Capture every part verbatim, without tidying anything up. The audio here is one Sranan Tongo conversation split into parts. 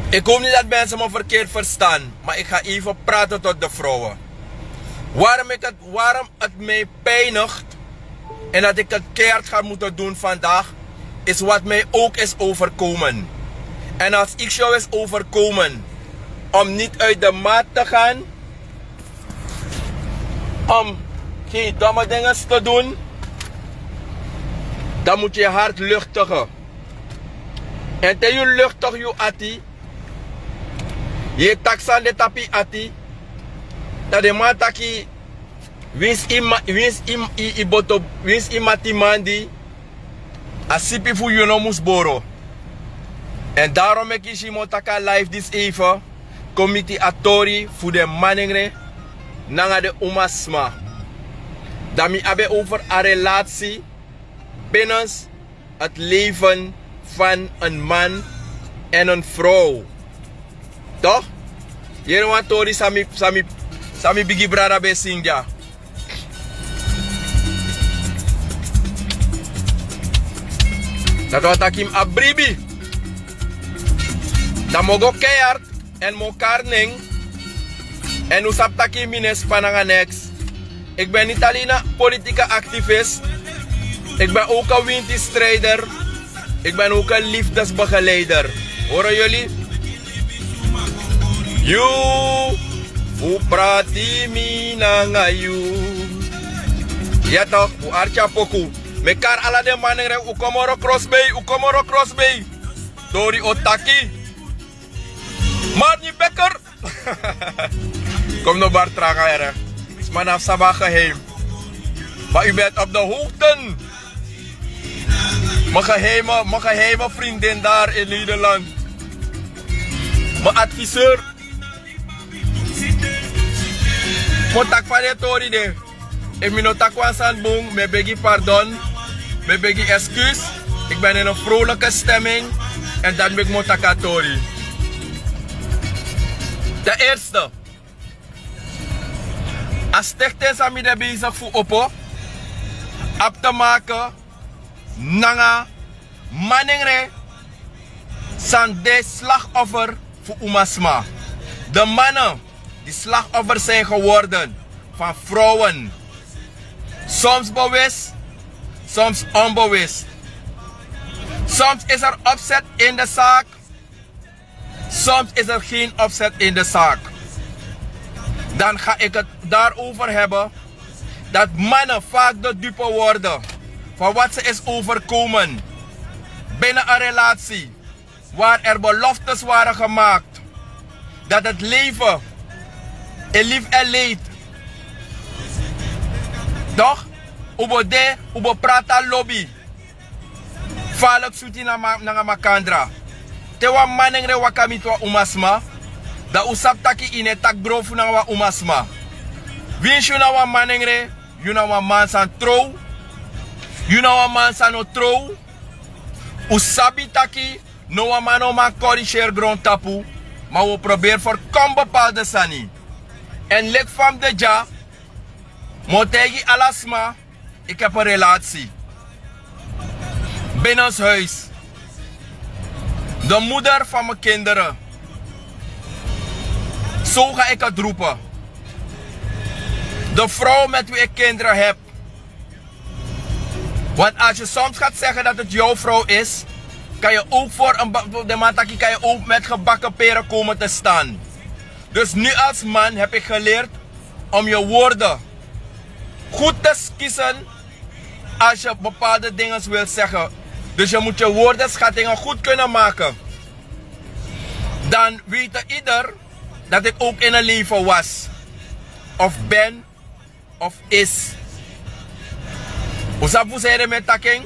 Ik hoop niet dat mensen me verkeerd verstaan, maar ik ga even praten tot de vrouwen. Waarom, ik het, waarom het mij pijnigt en dat ik het keihard ga moeten doen vandaag, is wat mij ook is overkomen. En als iets jou is overkomen om niet uit de maat te gaan, om geen domme dingen te doen, dan moet je je hart luchtigen. En te yu luchtig yu ati, yu e taki sani de tapu yu ati, dan den man taki, winsi yu ma- winsi yu- yu- yu boto, winsi yu mati mandi, a sipi fu yu no mus boro. En daarom meki yu si mi o taki a live disi even kon miti a tori fu den manengre nanga den umasma. Dan mi abi en over a relasi binnen het leven van een man en een vrouw. Toch? Yere wan tori san mi, san mi, san mi bigi brada ben singi dya. Dati wani taki mi abi bribi. Dan mi o go keihard en mi o kari nen. En un sabi taki mi no e span nanga neks. Ik ben niet alleen een politieke activist. Ik ben ook een winti strijder. Ik ben ook een liefdesbegeleider. Horen jullie? Yu, un prati mi nanga yu. Ya toch, un arki a poku. Mi e kari ala den manengre, un kon moro krosbei, un kon moro krosbei. Tori o taki. Marni Bekker. Kom no bar tranga, here. Sma na fu sabi a geheim. Maar u bent op de hoogte. Mijn geheime, mijn geheime vriendin daar in Nederland. Mijn adviseur. Mi o taki fa den tori de. Efu mi no taki wan sani bun, mi e begi pardon, mi e begi excuus. Ik ben in een vrolijke stemming. En dati meki mi o taki a tori. Ten eerste, a stichting san mi de bezig fu opo abi te maken nanga manengre san de slachtoffer fu umasma. De mannen die slachtoffer zijn geworden van vrouwen. Soms bewust, soms onbewust. Soms is er opzet in de zaak, soms is er geen opzet in de zaak. Dan ga ik het daarover hebben dat mannen vaak de dupe worden van wat ze is overkomen binnen een relatie waar er beloftes waren gemaakt dat het leven in lief en leed. Toch? Un bo de, un bo prati a lobi. Falek suti na ma- nanga makandra. Te wan manengre waka miti wan umasma, dan un sabi taki yu no e taki grofu nanga wan umasma. Winsi yu na wan manengre, yu na wan man san trow, yu na wan man san no trow. Un sabi taki no wan man no man koriseri grontapu, ma un o proberi ferkom bepaalde sani. En leki fa mi de dya, mi o taigi ala sma, ik heb een relatie. Binnenshuis. De moeder van mijn kinderen. Zo ga ik het roepen. De vrouw met wie ik kinderen heb. Want als je soms gaat zeggen dat het jouw vrouw is, kan je ook voor een ba- de man taki kan je ook met gebakken peren komen te staan. Dus nu als man heb ik geleerd om je woorden goed te kiezen als je bepaalde dingen wil zeggen. Dus je moet je woordenschattingen goed kunnen maken. Dan weet ieder dat ik ook in een leven was. Of ben of is. Un sabi fu san ede mi e taki en?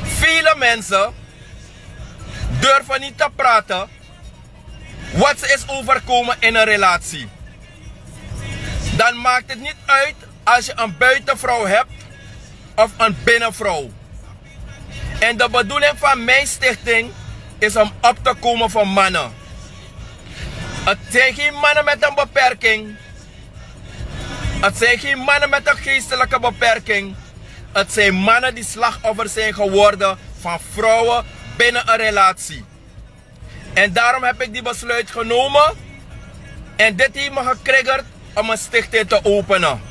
Vele mensen durven niet te praten wat ze is overkomen in een relatie. Dan maakt het niet uit als je een buitenvrouw hebt of een binnenvrouw. En de bedoeling van mijn stichting is om op te komen voor mannen. Het zijn geen mannen met een beperking. Het zijn geen mannen met een geestelijke beperking. Het zijn mannen die slachtoffer zijn geworden van vrouwen binnen een relatie. En daarom heb ik die besluit genomen. En dit heeft me getriggerd om een stichting te openen.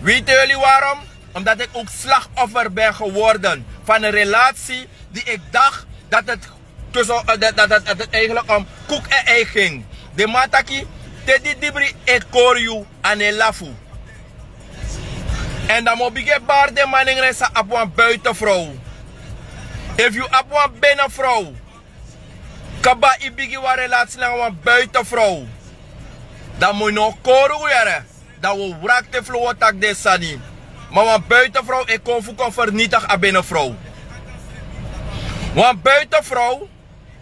Weten jullie waarom? Omdat ik ook slachtoffer ben geworden van een relatie die ik dacht dat het, tussen, eh, dat, dat, dat, dat het eigenlijk om koek en ei ging. De mataki, te di dibri e koryu ane lafu. En dan mo bige bar de maningre sa ap wan buitenvrouw. If you ap wan binnenvrouw, kaba i bigi wan relatie nanga wan buitenvrouw, dan mo no koru yere. Dan wo wrak te flow tak de sani. Ma wan buitenvrouw e kon fu kon vernietig a binnenvrouw. Wan buitenvrouw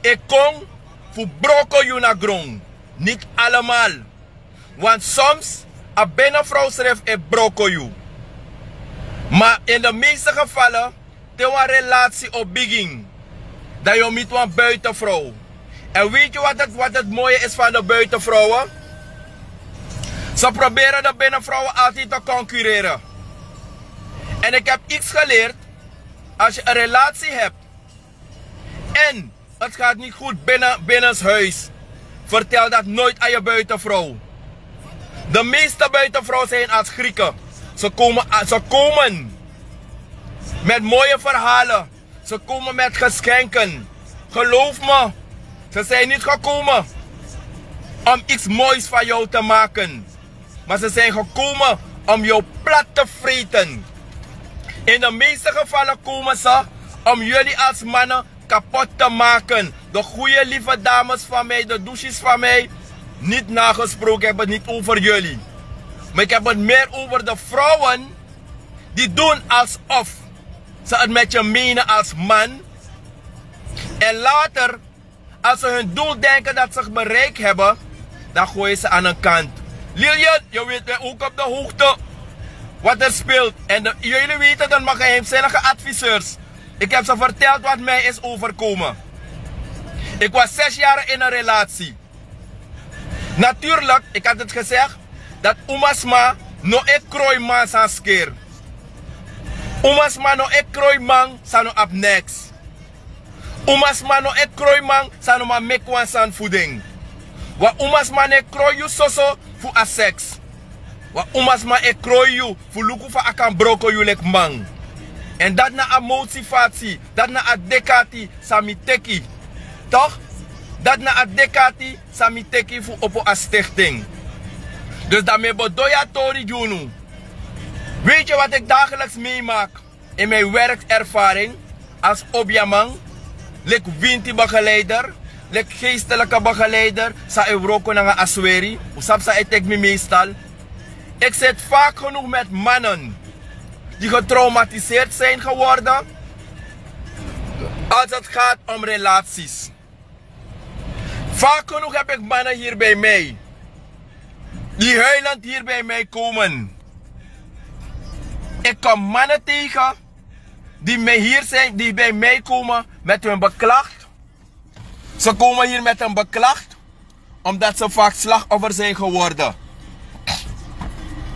e kon fu broko yu na grond. Niet allemaal. Want soms a binnenvrouw schrijft e broko yu. Maar in de meeste gevallen te wan relatie o bigin, dan yu o miti wan buitenvrouw. En weet je wat het, wat het mooie is van de buitenvrouwen? Ze proberen de binnenvrouwen altijd te concurreren. En ik heb iets geleerd. Als je een relatie hebt en het gaat niet goed binnen, binnenshuis, vertel dat nooit aan je buitenvrouw. De meeste buitenvrouwen zijn als Grieken. Ze komen, ze komen met mooie verhalen. Ze komen met geschenken. Geloof me, ze zijn niet gekomen om iets moois van jou te maken. Maar ze zijn gekomen om jou plat te vreten. In de meeste gevallen komen ze om jullie als mannen kapot te maken. De goede lieve dames van mij, de douches van mij, niet nagesproken, ik heb het niet over jullie. Maar ik heb het meer over de vrouwen die doen alsof ze het met je menen als man. En later, als ze hun doel denken dat ze bereikt hebben, dan gooi je ze aan een kant. Lilian, je weet weer ook op de hoogte wat er speelt. En de, jullie weten dat mijn geheimzinnige adviseurs. Ik heb ze verteld wat mij is overkomen. Ik was zes jaar in een relatie. Natuurlijk, ik had het gezegd dat umasma no e kroi man san sker. Umasma no e kroi man san no abi niks. Umasma no e kroi man san no man meki wan sani fu den. Wan umasma no e kroi yu soso fu a seks. Wan umasma e kroi yu fu luku fa a kan broko yu leki man. En dati na a motivatie, dati na a dek'ati san mi teki. Toch? Dati na a dek'ati san mi teki fu opo a stichting. Dus dan mi e bedoi a tori gi unu. Weet je wat ik dagelijks meemaak in mijn werkervaring als obiaman, leki winti begeleider, leki geestelijke begeleider san e wroko nanga a sweri, un sabi san e teki mi meestal. Ik zit vaak genoeg met mannen die getraumatiseerd zijn geworden als het gaat om relaties. Vaak genoeg heb ik mannen hier bij mij die huilend hier bij mij komen. Ik kom mannen tegen die mij hier zijn, die bij mij komen met hun beklacht. Ze komen hier met een beklacht omdat ze vaak slachtoffer zijn geworden.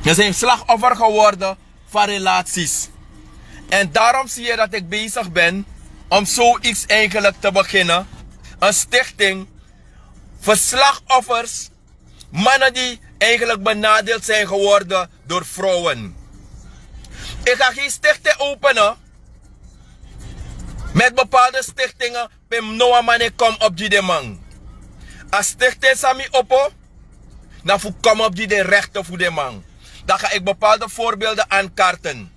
Ze zijn slachtoffer geworden van relaties. En daarom zie je dat ik bezig ben om zoiets eigenlijk te beginnen. Een stichting voor slachtoffers, mannen die eigenlijk benadeeld zijn geworden door vrouwen. Ik ga geen stichting openen met bepaalde stichtingen pe no wan man e kon op gi den man. A stichting san mi opo, na fu kon op gi den rechten fu den man. Dan ga ik bepaalde voorbeelden aankaarten.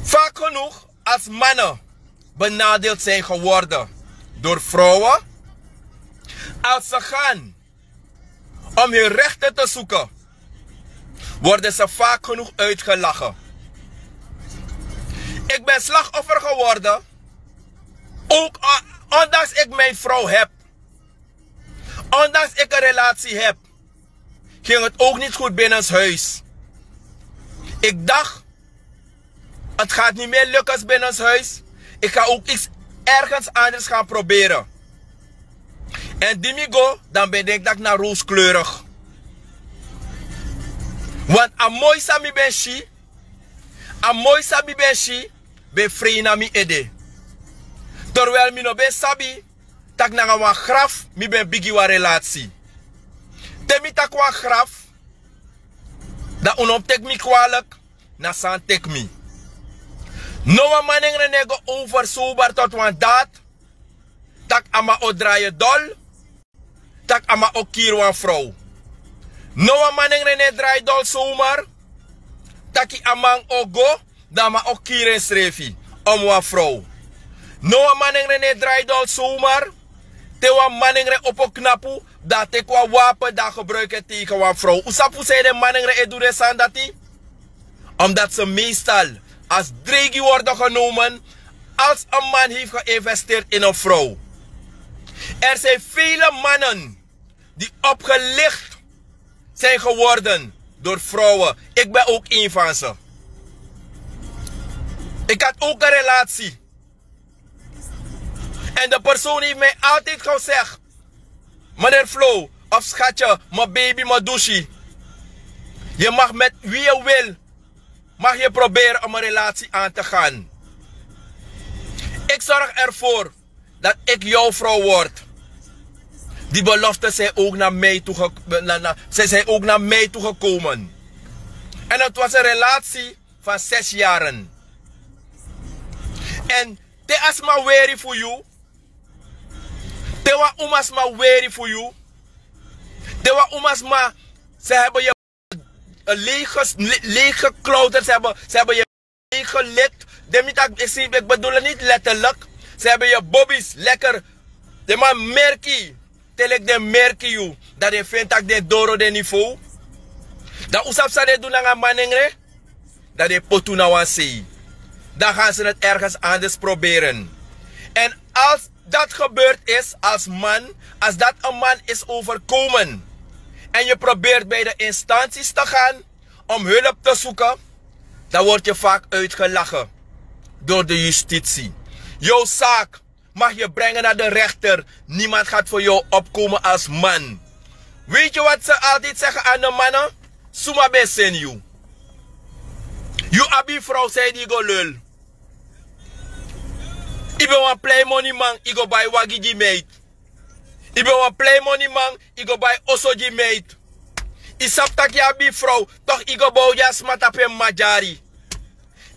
Vaak genoeg als mannen benadeeld zijn geworden door vrouwen, als ze gaan om hun rechten te zoeken, worden ze vaak genoeg uitgelachen. Ik ben slachtoffer geworden, ook o-, ondanks ik mijn vrouw heb, ondanks ik een relatie heb, ging het ook niet goed binnenshuis. Ik dacht, het gaat niet meer lukken binnenshuis. Ik ga ook iets ergens anders gaan proberen. En di mi go, dan ben ik dat na rooskleurig. Want a moi san mi ben si, a moi san mi ben si, ben frei na mi ede. Terwijl mi no ben sabi tak' nanga wan graf mi ben bigin wan relasi. Te mi taki wan graf, dan un no mus teki mi kwalik. Na san teki mi. No wan manengre no e go over sobar tot wan dati, tak' a man o drai dol, tak' a man o kiri wan frow. No wan manengre no e drai dol somar, taki a man o go, dan a man o kiri ensrefi om wan frow. No wan manengre no e drai dol somar, te wan manengre opo knapu, dan a teki wan wapen, dan a gebruiki en tegen wan frow. Un sabi fu san den manengre e du den sani dati? Omdat ze meestal als dreigi worden genomen als een man heeft geïnvesteerd in een vrouw. Er zijn vele mannen die opgelicht zijn geworden door vrouwen. Ik ben ook een van ze. Ik had ook een relatie. En de persoon heeft mij altijd gezegd: meneer Flow, of schatje, mijn baby, mijn douche. Je mag met wie je wil, mag je proberen om een relatie aan te gaan. Ik zorg ervoor dat ik jouw vrouw word. Die beloften zijn ook naar mij toege-, na, na, zij zijn ook naar mij toegekomen. En het was een relatie van zes jaren. En te a sma weri fu yu, te wan umasma weri fu yu, te wan umasma, ze hebben je, eh, leeg ges-, le-, leeg geklauterd, ze hebben, ze hebben je leeg gelikt. Den mi taki, ik zie, ik bedoel het niet letterlijk. Ze hebben je bobby's lekker. Den man merki. Te leki den merki yu, dan den feni tak' den doro den niveau. Dan un sabi san den du nanga manengre. Dan den poti un na wan sei. Dan gaan ze het ergens anders proberen. En als dat gebeurd is als man, als dat een man is overkomen, en je probeert bij de instanties te gaan om hulp te zoeken, dan word je vaak uitgelachen door de justitie. Jouw zaak mag je brengen naar de rechter. Niemand gaat voor jou opkomen als man. Weet je wat ze altijd zeggen aan de mannen? Suma ben seni yu. Yu abi vrouw, zei, di go lul. Yu ben wan plei moniman, yu go bai wagi gi meid. Yu ben wan plei moniman, yu go bai oso gi meid. Yu sabi tak' yu abi vrouw, toch yu go bow gi a sma tapu en mama dyari.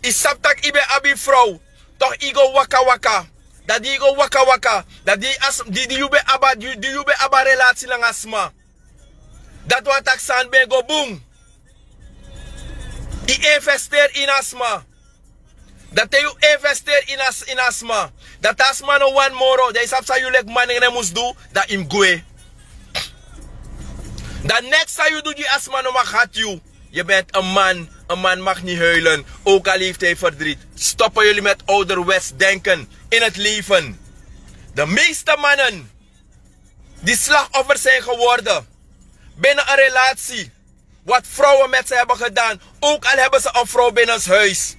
Yu sabi tak' yu ben abi vrouw, toch yu go waka waka. Dan di yu go waka waka, dan di as-, di, di yu ben abi, di, di yu ben abi a relasi nanga sma. Dati wani tak' sani ben go bun. Yu investeri ini a sma. Dan te yu investeri ini a s-, ini a sma, dan te a sma no wani moro, dan yu sabi san yu leki manengre mus du, dan yu mus gwe. Dan neks san yu du gi a sma no mag hati yu. Je bent een man, een man mag niet huilen, ook al heeft hij verdriet. Stoppen jullie met ouderwets denken in het leven. De meeste mannen die slachtoffer zijn geworden binnen een relatie, wat vrouwen met ze hebben gedaan, ook al hebben ze een vrouw binnenshuis.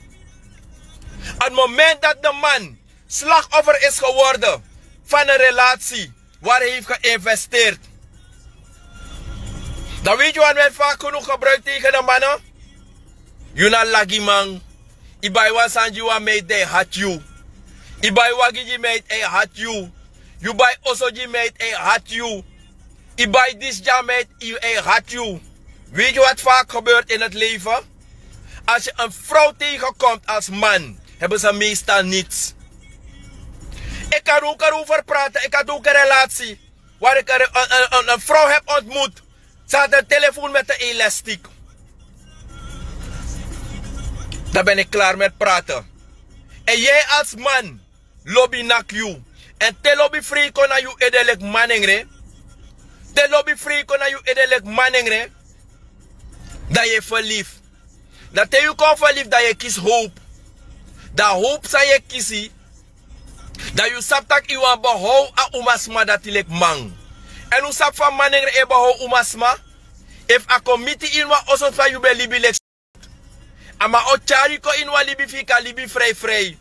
Het moment dat de man slachtoffer is geworden van een relatie waar hij heeft geïnvesteerd, dan weet je wat men vaak genoeg gebruikt tegen de mannen? Yu na lagiman. Yu bai wan sani gi wan meid, dan a e hati yu. Yu bai wagi gi meid, a e hati yu. Yu bai oso gi meid, a e hati yu. Yu bai disi gi a meid, a e hati yu. Weet je wat vaak gebeurt in het leven? Als je een vrouw tegenkomt als man, hebben ze meestal niets. Ik kan ook erover praten, ik had ook een relatie waar ik een, een, een, een vrouw heb ontmoet. Ze had een telefoon met een elastiek. Dan ben ik klaar met praten. En jij als man, lobi naki yu. En te lobi frei kon na yu ede leki manengre. Te lobi frei kon na yu ede leki manengre. Dan yu e verliefd. Dan te yu kon verliefd, dan yu e kisi hoop. Dan a hoop san yu e kisi, dan yu sabi tak' yu wani behow a umasma dati leki man. Èn un sabi fa manengre e behow umasma. Efu a kon miti yu ini wan oso fa yu ben libi leki, a man o tyari yu kon ini wan libi fu yu kan libi freifrei.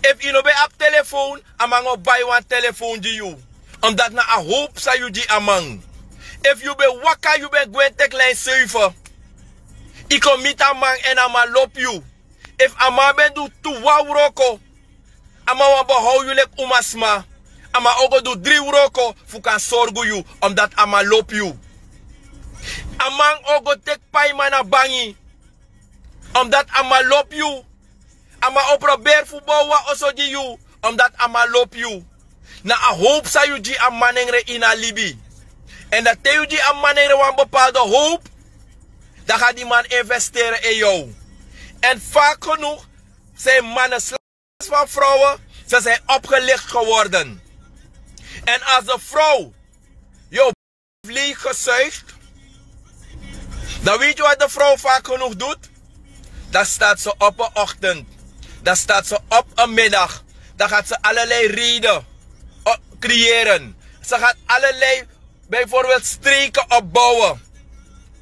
Efu yu no ben abi telefoon, a man o bai wan telefoon gi yu. Omdat na a hoop san yu gi a man. Efu yu ben waka, yu ben gwe teki lijn seibi, yu kon miti a man èn a man lobi yu. Efu a man ben du tu wan wroko, a man wani behow yu leki umasma. A man o go du dri wroko fu kan sorgu yu, omdat a man lobi yu. A man o go teki paiman na bangi, omdat a man lobi yu. A man o proberi fu bow wan oso gi yu, omdat a man lobi yu. Na a howpu san yu gi a manengre ini a libi. Èn dan te yu gi a manengre wan bepaalde howpu, dan ga di man investeren in yu. En vaak genoeg zijn mannen slachtoffer van vrouwen, ze zijn opgelicht geworden. En als de vrouw jou leeg gezuigt, dan weet je wat de vrouw vaak genoeg doet? Dan staat ze op een ochtend. Dan staat ze op een middag. Dan gaat ze allerlei reden, eh, creëren. Ze gaat allerlei, bijvoorbeeld, streken opbouwen.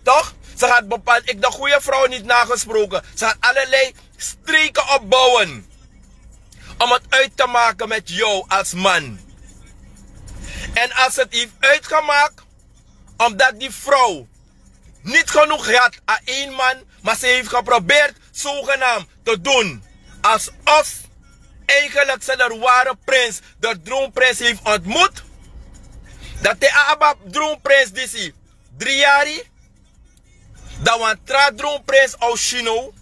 Toch? Ze gaat bepaald, ik de goede vrouw niet nagesproken. Ze gaat allerlei streken opbouwen om het uit te maken met jou als man. En als het heeft uitgemaakt, omdat die vrouw niet genoeg had aan één man, maar ze heeft geprobeerd zogenaamd te doen alsof eigenlijk ze de ware prins, de droomprins, heeft ontmoet. Dat te aba droomprins disi drie yari, dan wan tra droomprins o si now.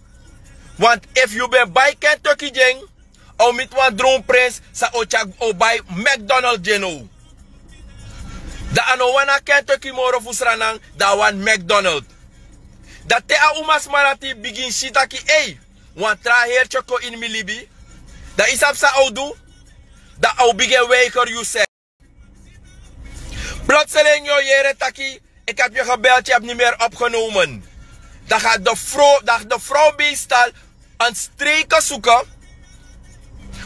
Want efu yu ben bai Kentucky gi en, o miti wan droomprins san o tyari, o bai McDonald gi en now. Dan a no wani a Kentucky moro fu Sranan, dan a wani McDonald. Dan te a umasma dati bigin si taki: ei, wan tra heri tyoko ini mi libi. Dan yu sabi san a o du? Dan a o bigin weiger yu seks. Plotseling yu o yere taki: ik heb je gebeld, je hebt niet meer opgenomen. Dan gaat de vrouw, dan gaat de vrouw meestal een streken zoeken.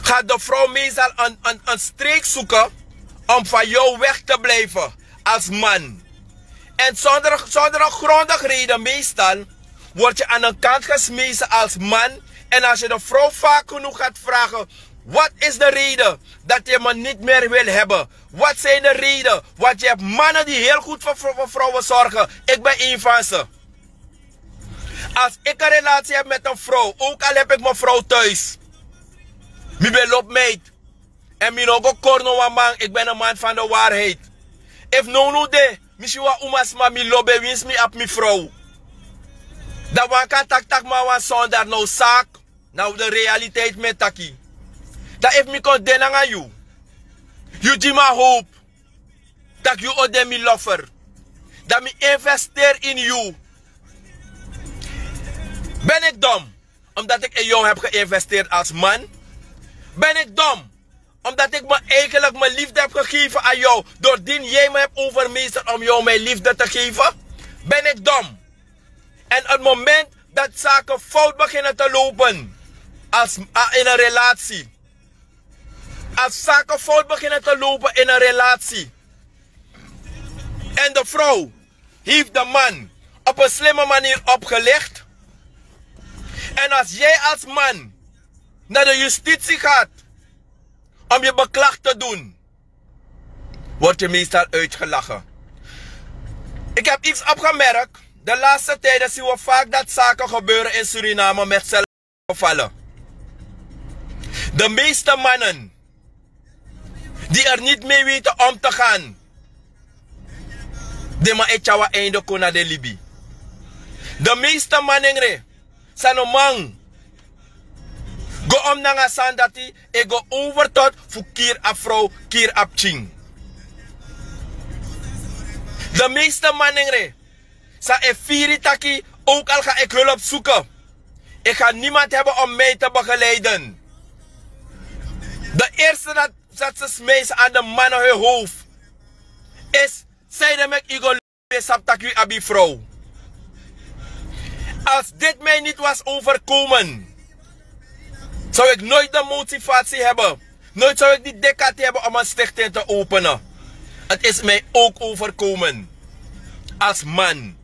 Gaat de vrouw meestal een, een, een streek zoeken om van jou weg te blijven als man. En zonder, zonder een grondige reden meestal word je aan de kant gesmeten als man. En als je de vrouw vaak genoeg gaat vragen: wat is de reden dat je me niet meer wil hebben? Wat zijn de reden? Want je hebt mannen die heel goed voor, voor, voor vrouwen zorgen. Ik ben een van ze. Als ik een relatie heb met een vrouw, ook al heb ik mijn vrouw thuis, mi ben lobi meid. En mi no go kori no wan man, ik ben een man van de waarheid. Efu nownow de mi si wan umasma mi lobi en, winsi mi abi mi vrouw, dan wan kan taki taki: ma wan sonder no zaak. Na de realiteit mi e taki. Dan efu mi kon de nanga yu, yu gi mi a howpu taki yu o de mi lover, dan mi investeri ini yu. Ben ik dom omdat ik in jou heb geïnvesteerd als man? Ben ik dom omdat ik me eigenlijk mijn liefde heb gegeven aan jou, doordien jij me hebt overmeesterd om jou mijn liefde te geven? Ben ik dom? En het moment dat zaken fout beginnen te lopen als, ah, in een relatie. Als zaken fout beginnen te lopen in een relatie en de vrouw heeft de man op een slimme manier opgelicht. En als jij als man naar de justitie gaat om je beklag te doen, word je meestal uitgelachen. Ik heb iets opgemerkt. De laatste tijden zien we vaak dat zaken gebeuren in Suriname met zelfgevallen. De meeste mannen die er niet mee weten om te gaan, den man e tyari wan einde kon na den libi. De meeste manengre san no man go om nanga sani dati, e go over tot fu kiri a vrouw, kiri a pikin. De meeste manengre san e firi taki: ook al ga ik hulp zoeken, ik ga niemand hebben om mij te begeleiden. De eerste dat, dat ze smijten aan de mannen hun hoofd is: zij de mek yu go ben sabi taki wi abi vrouw. Als dit mij niet was overkomen, zou ik nooit de motivatie hebben, nooit zou ik die dekati hebben om een stichting te openen. Het is mij ook overkomen als man.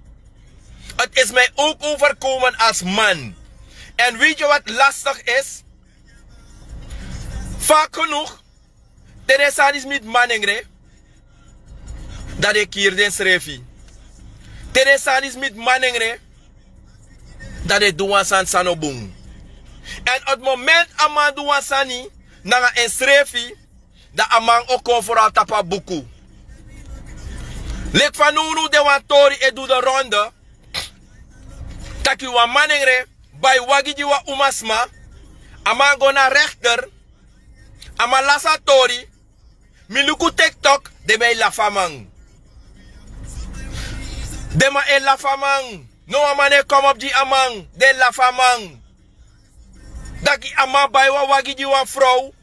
Het is mij ook overkomen als man. En weet je wat lastig is? Vaak genoeg, te den sani disi miti manengre, dan den kiri densrefi. Te den sani disi miti manengre, dan den du wan sani san no bun. En het moment a man du wan sani nanga ensrefi, dan a man o kon foro a tapu a buku. Leki fanownu den wan tori e du de ronde, taki wan manengre bai wagi gi wan umasma. A man go na rekter. A man lasi a tori. Mi luku TikTok, den ben e lafu a man. Den man e lafu a man. No wan man no e komopu gi a man. Den e lafu a man. Taki a man bai wan wagi gi wan frow.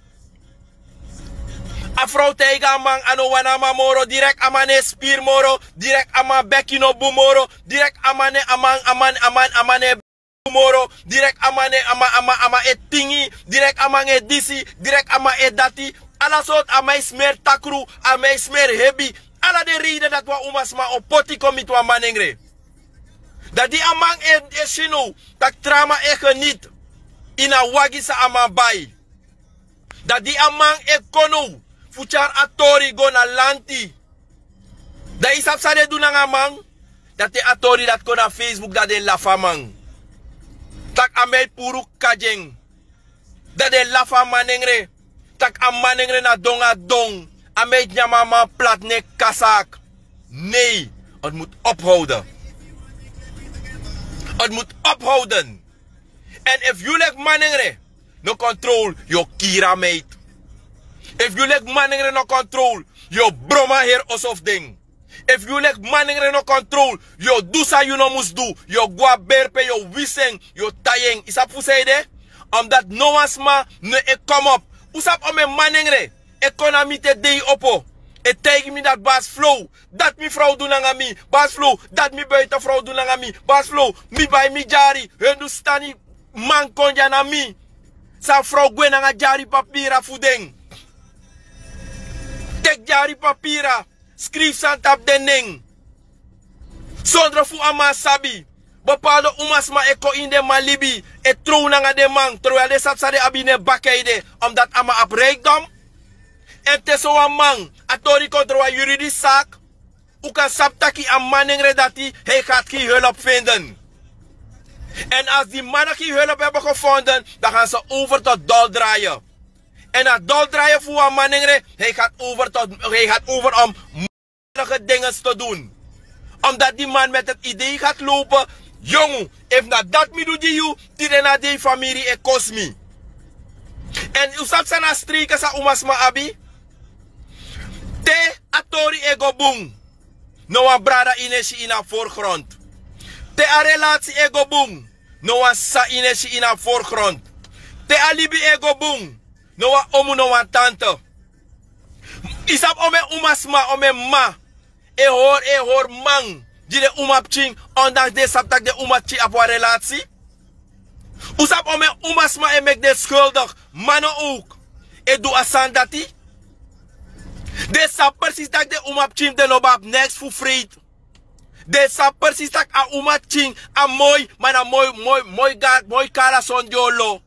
A frow taigi a man a no wani a man moro. Direkt a man no e spiri moro. Direkt a man beki no bun moro. Direkt a man no e, a man, a man, a man, a man no e bun moro. Direkt a man no e, a man, a man, a man e tingi. Direkt a man e disi. Direkt a man e dati. Ala sortu, a man e smeri takru. A man e smeri hebi. Ala den reide dati wan umasma o poti kon miti wan manengre. Dan di a man e, e si now taki tra man e geniti ini a wagi san a man bai. Dan di a man e kon now fu tyari a tori go na lanti, dan yu sabi san den du nanga a man? Dan te a tori dati kon na Facebook, dan den lafu a man. Taki a man e puru kaka gi en. Dan den lafu a manengre. Taki a manengre na don a don. A man e nyan a man plat nek kasak. Nee, het moet ophouden. Het moet ophouden. En efu yu leki manengre no control, yu o kiri a meid. Efu yu leki manengre no control, yu o bron a man heri oso fu den. Efu yu leki manengre no control, yu o du san yu no mus du. Yu o go a bere pe, yu o wisi en, yu o tai en. Yu sabi fu san ede? Omdat no wan sma no e komopu. Un sabi omeni manengre e kon na mi te dei opo, e taigi mi dati Basi Flow, dati mi frow du nanga mi. Basi Flow, dati mi buiten frow du nanga mi. Basi Flow, mi bai mi dyari. Hindustani man kon dya na mi. San frow gwe nanga dyari papira fu den. Teki dyari papira, skrifi sani tapu den nen. Sondro fu a man sabi. Bepaalde umasma e kon ini den man libi, e trow nanga den man, terwijl den sabi san den abi ini en baka ede, omdat a man abi rijkdom. En te sowan man, a tori kon tron wan juridische zaak, un kan sabi taki a manengre dati, hij gaat geen hulp vinden. En als die mannen geen hulp hebben gevonden, dan gaan ze over tot doldraaien. En a doldraaien fu wan manengre, hij gaat over tot, hij gaat over om lege dingen te doen. Omdat die man met het idee gaat lopen: jongen, efu na dati mi du gi yu, tide na dei famiri e kosi mi. En un sabi san na a streken san umasma abi? Te a tori e go bun, no wan brada yu no e si ini a voorgrond. Te a relatie e go bun, no wan sisa yu no e si ini a voorgrond. Te a libi e go bun, no wan omu, no wan tante. Yu sabi omeni umasma, omeni mma e hori, e hori man gi den umapikin, ondanks den sabi taki den umapikin abi wan relatie? Un sabi omeni umasma e meki den schuldig, mannen ook, e du a sani dati? Den sabi precies taki den umapikin, den no abi neks fu vrede. Den sabi precies taki a umapikin a moi, ma na moi, moi, moi ga-, moi kala sondro lo.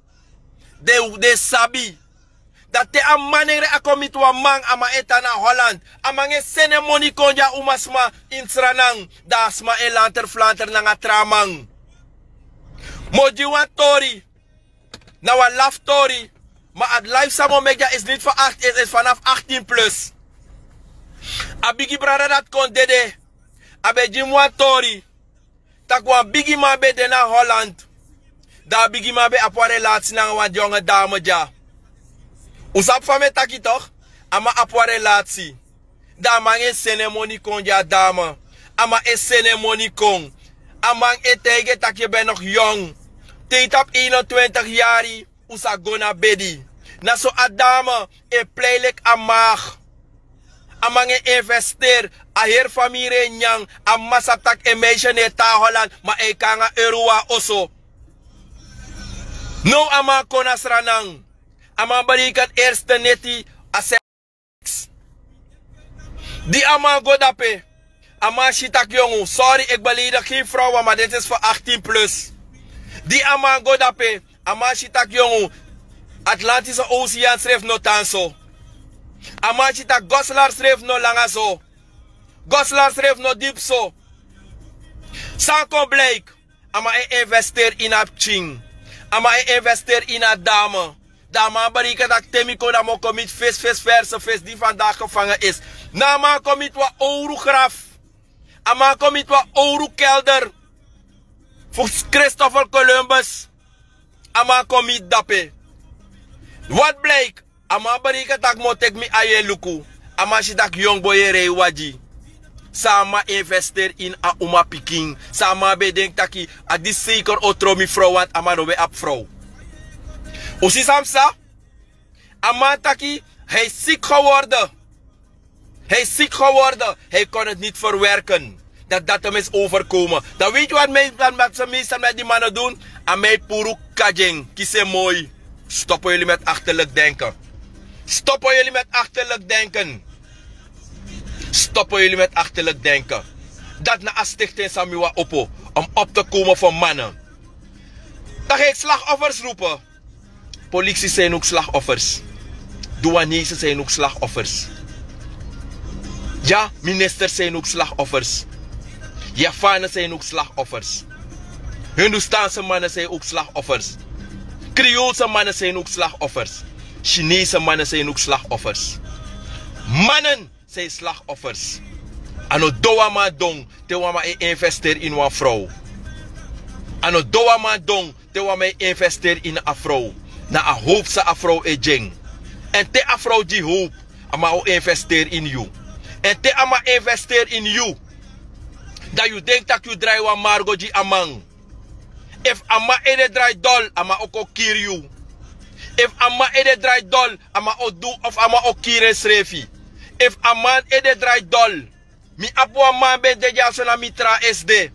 Den, den sabi. Dan te a manengre a kon miti wan man, a man e tan na Holland, a man e seni en moni kon gi a umasma ini Sranan, dan a sma e lanter flanter nanga tra man. Mi o gi wan tori, na wan lafu tori, ma a live san mi o meki dya is niet van acht, is, is vanaf achttien plus. A bigi brada dati kon dede. A ben gi mi wan tori taki wan bigiman ben de na Holland. Dan a bigiman ben abi wan relatie nanga wan yonge dame dya. Un sabi fa mi e taki toch? A man abi wan relatie. Dan a man e seni en moni kon gi a dame. A man e seni en moni kon. A man e taigi en taki: je bent nog jong. Te yu tapu eenentwintig yari, un sa go na bedi. Na so a dame e plei leki a maag. A man e investeri, a heri famiri e nyan. A mama sabi taki en meisje no e tan na Holland, ma a e kon nanga euro na oso. Now a man kon na Sranan. A man bereik eerste neti, a seks. Di a man go dape, a man si taki: jongen, sorry, ik beledig geen vrouwen, maar dit is voor achttien plus. Di a man go dape, a man si taki: jongen, Atlantische Oceaan srefi no tan so. A man si taki Goslar srefi no langa so. Goslar srefi no dipi so. San kon blijki? A man e investeri ini a pikin. A man e investeri ini a dame. Dan a man bereiken taki te mi kon dan mi o kon miti fesi fesi verse fesi di vandaag gevangen is. Na a man kon miti wan owru graf. A man kon miti wan owru kelder. Fu Christopher Columbus. A man kon miti dape. Wat blijk. A man bereiken taki mi o teki mi aye luku. A man si taki yongu boi e rei wagi. San a man investeri ini a umapikin. San a man ben e denki taki a disi seker o tron mi frow wantu a man no ben abi frow. Un si san mi sa? A man taki hij sik geworden. Hij sik geworden. Hij kon het niti verwerken. Dat dat hem is overkomen. Dan weet je wat mij dan met zijn meester met die mannen doen? A man e puru kajeng kisi en moi. Stoppen jullie met achterlijk denken. Stoppen jullie met achterlijk denken. Stoppen jullie met achterlijk denken. Dat na a stichting samiwa opo om op te komen voor mannen. Dan ga ik slachtoffers roepen. Politie zijn ook slachtoffers. Douanese zijn ook slachtoffers. Ja, ministers zijn ook slachtoffers. Javanen zijn ook slachtoffers. Hindoestaanse mannen zijn ook slachtoffers. Creoolse mannen zijn ook slachtoffers. Chinese mannen zijn ook slachtoffers. Mannen zijn slachtoffers. A no don wan man don te wan man e investeri ini wan frow. A no don wan man don te wan man e investeri ini a frow. Na a howpu san a frow e gi en. Èn te a frow gi howpu, a man o investeri ini yu. Èn te a man investeri ini yu, dan yu denki tak' yu drai wan margo gi a man. Efu a man ede drai dol, a man o kon kiri yu. Efu a man ede drai dol, a man o du of a man o kiri ensrefi. Efu a man ede drai dol. Mi abi wan man ben de dyaso na mi tra esde.